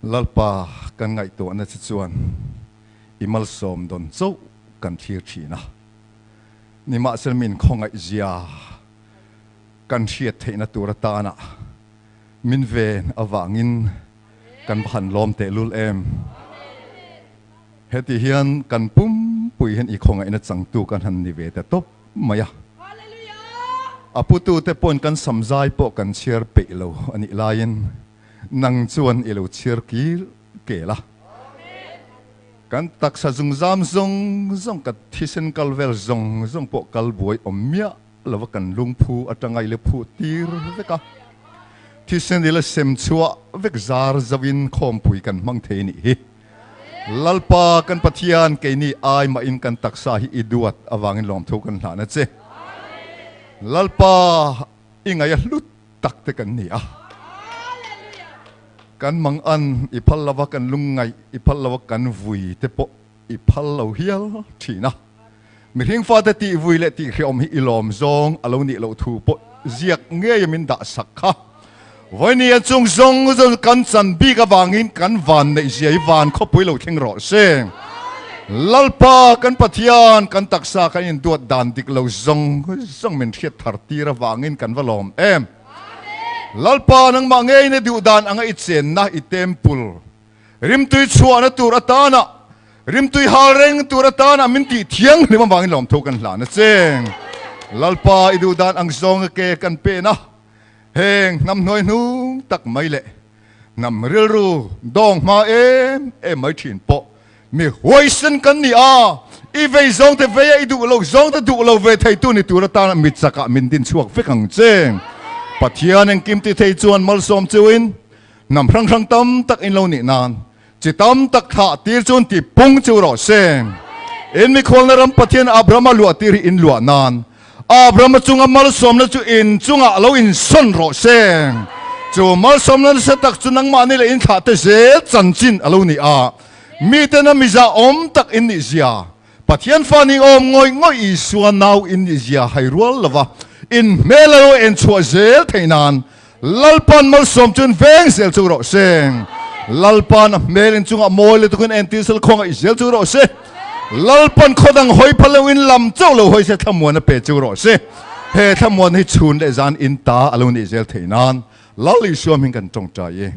Lalpa kan ngaihtuahna che chuan i malsawm dawn chauh kan thlir thin a. Nimahsela min khawngaihzia kan hriat theihna tur atana min ven avangin kan va han lawm tehlul em. Heti hian kan pumpui hian i khawngaihna changtu kan han ni ve ta tawp mai a. A putute pawhin kan samzai pawh kan chhiar peih lo a nih laiin nang chuan i lo chhiar kir kel a. Kan taksa zungzam zawng zawng, ka thisen kal vel zawng zawng pawh kal buai awm miah lova kan lungphu atanga i la phuh tir vek a, thisen i la sem chhuah vek zar zauhin khawmpui kan hmang thei nih hi. Lalpa kan Pathian keini ai mahin kan taksa hi i duat avangin lawmthu kan hlan a che. Lalpa i ngaih a hlut tak te kan ni a. Kan mang an i phal lova kan lungngaih i phal lova kan vui te pawh i phal lo hial thin a. Mihring fate tih vui leh tih hreawm hi i lawm zawng a lo nih loh thu pawh ziak ngei min dah sak kha. Vawinia chung zawng zawng kan chan bik avangin kan van neih zia hi van khawpui lo thleng rawh se. Lalpa kan Pathian kan taksa kan induat dan dik lo zawng zawng min hriat thar tir avangin kan va lawm em. Lalpa nangmah ngeiin i duh dan anga i chenna i temple rimtui chhuahna tur atana rimtui hal reng tur atana min tih thianghlim avangin lawmthu kan hlan a che. Lalpa i duh dan ang zawnga ke kan pen a, heng hnam hnuai hnung tak mai leh Hnam rilru dawng hma em em mai thin pawh mi huaisen kan ni a, i vei zawng te vei a, i duh lo zawng te duh lo ve thei tu ni tur atana mi chakah min din chhuak vek ang che. Pathian engkim ti thei chuan malsawm chuin hnam hrang hrang tam tak in lo nih nan Chi tam tak thlah tir chuan ti pung chu rawh se. In mikhualna ram Pathian Abrahama luah tir hi in luah nan Abrahama chunga malsawmna chu in chungah lo insawn rawh se. Chu malsawmna nasa tak chu nangmahni leh in thlah te zel chanchin a lo ni a, mitena miza awm tak in nih zia, Pathian fa ning awm ngawih ngawih Isua nau in nih zia hai rual lova in hmel a lo en chhuah zel theih nan Lalpan malsawm chuan veng zel chu rawh se. Lalpan a hmel in chungah mawi lutukin entir sel khawngaih zel chu rawh se. Lalpan khaw dang hawi phal lo in lam chauh lo hawi se thlamuan a pe chu rawh se. He thlamuan hi chhun leh zan in ta a lo nih zel theih nan Lal Isua hming kan tawngtai e.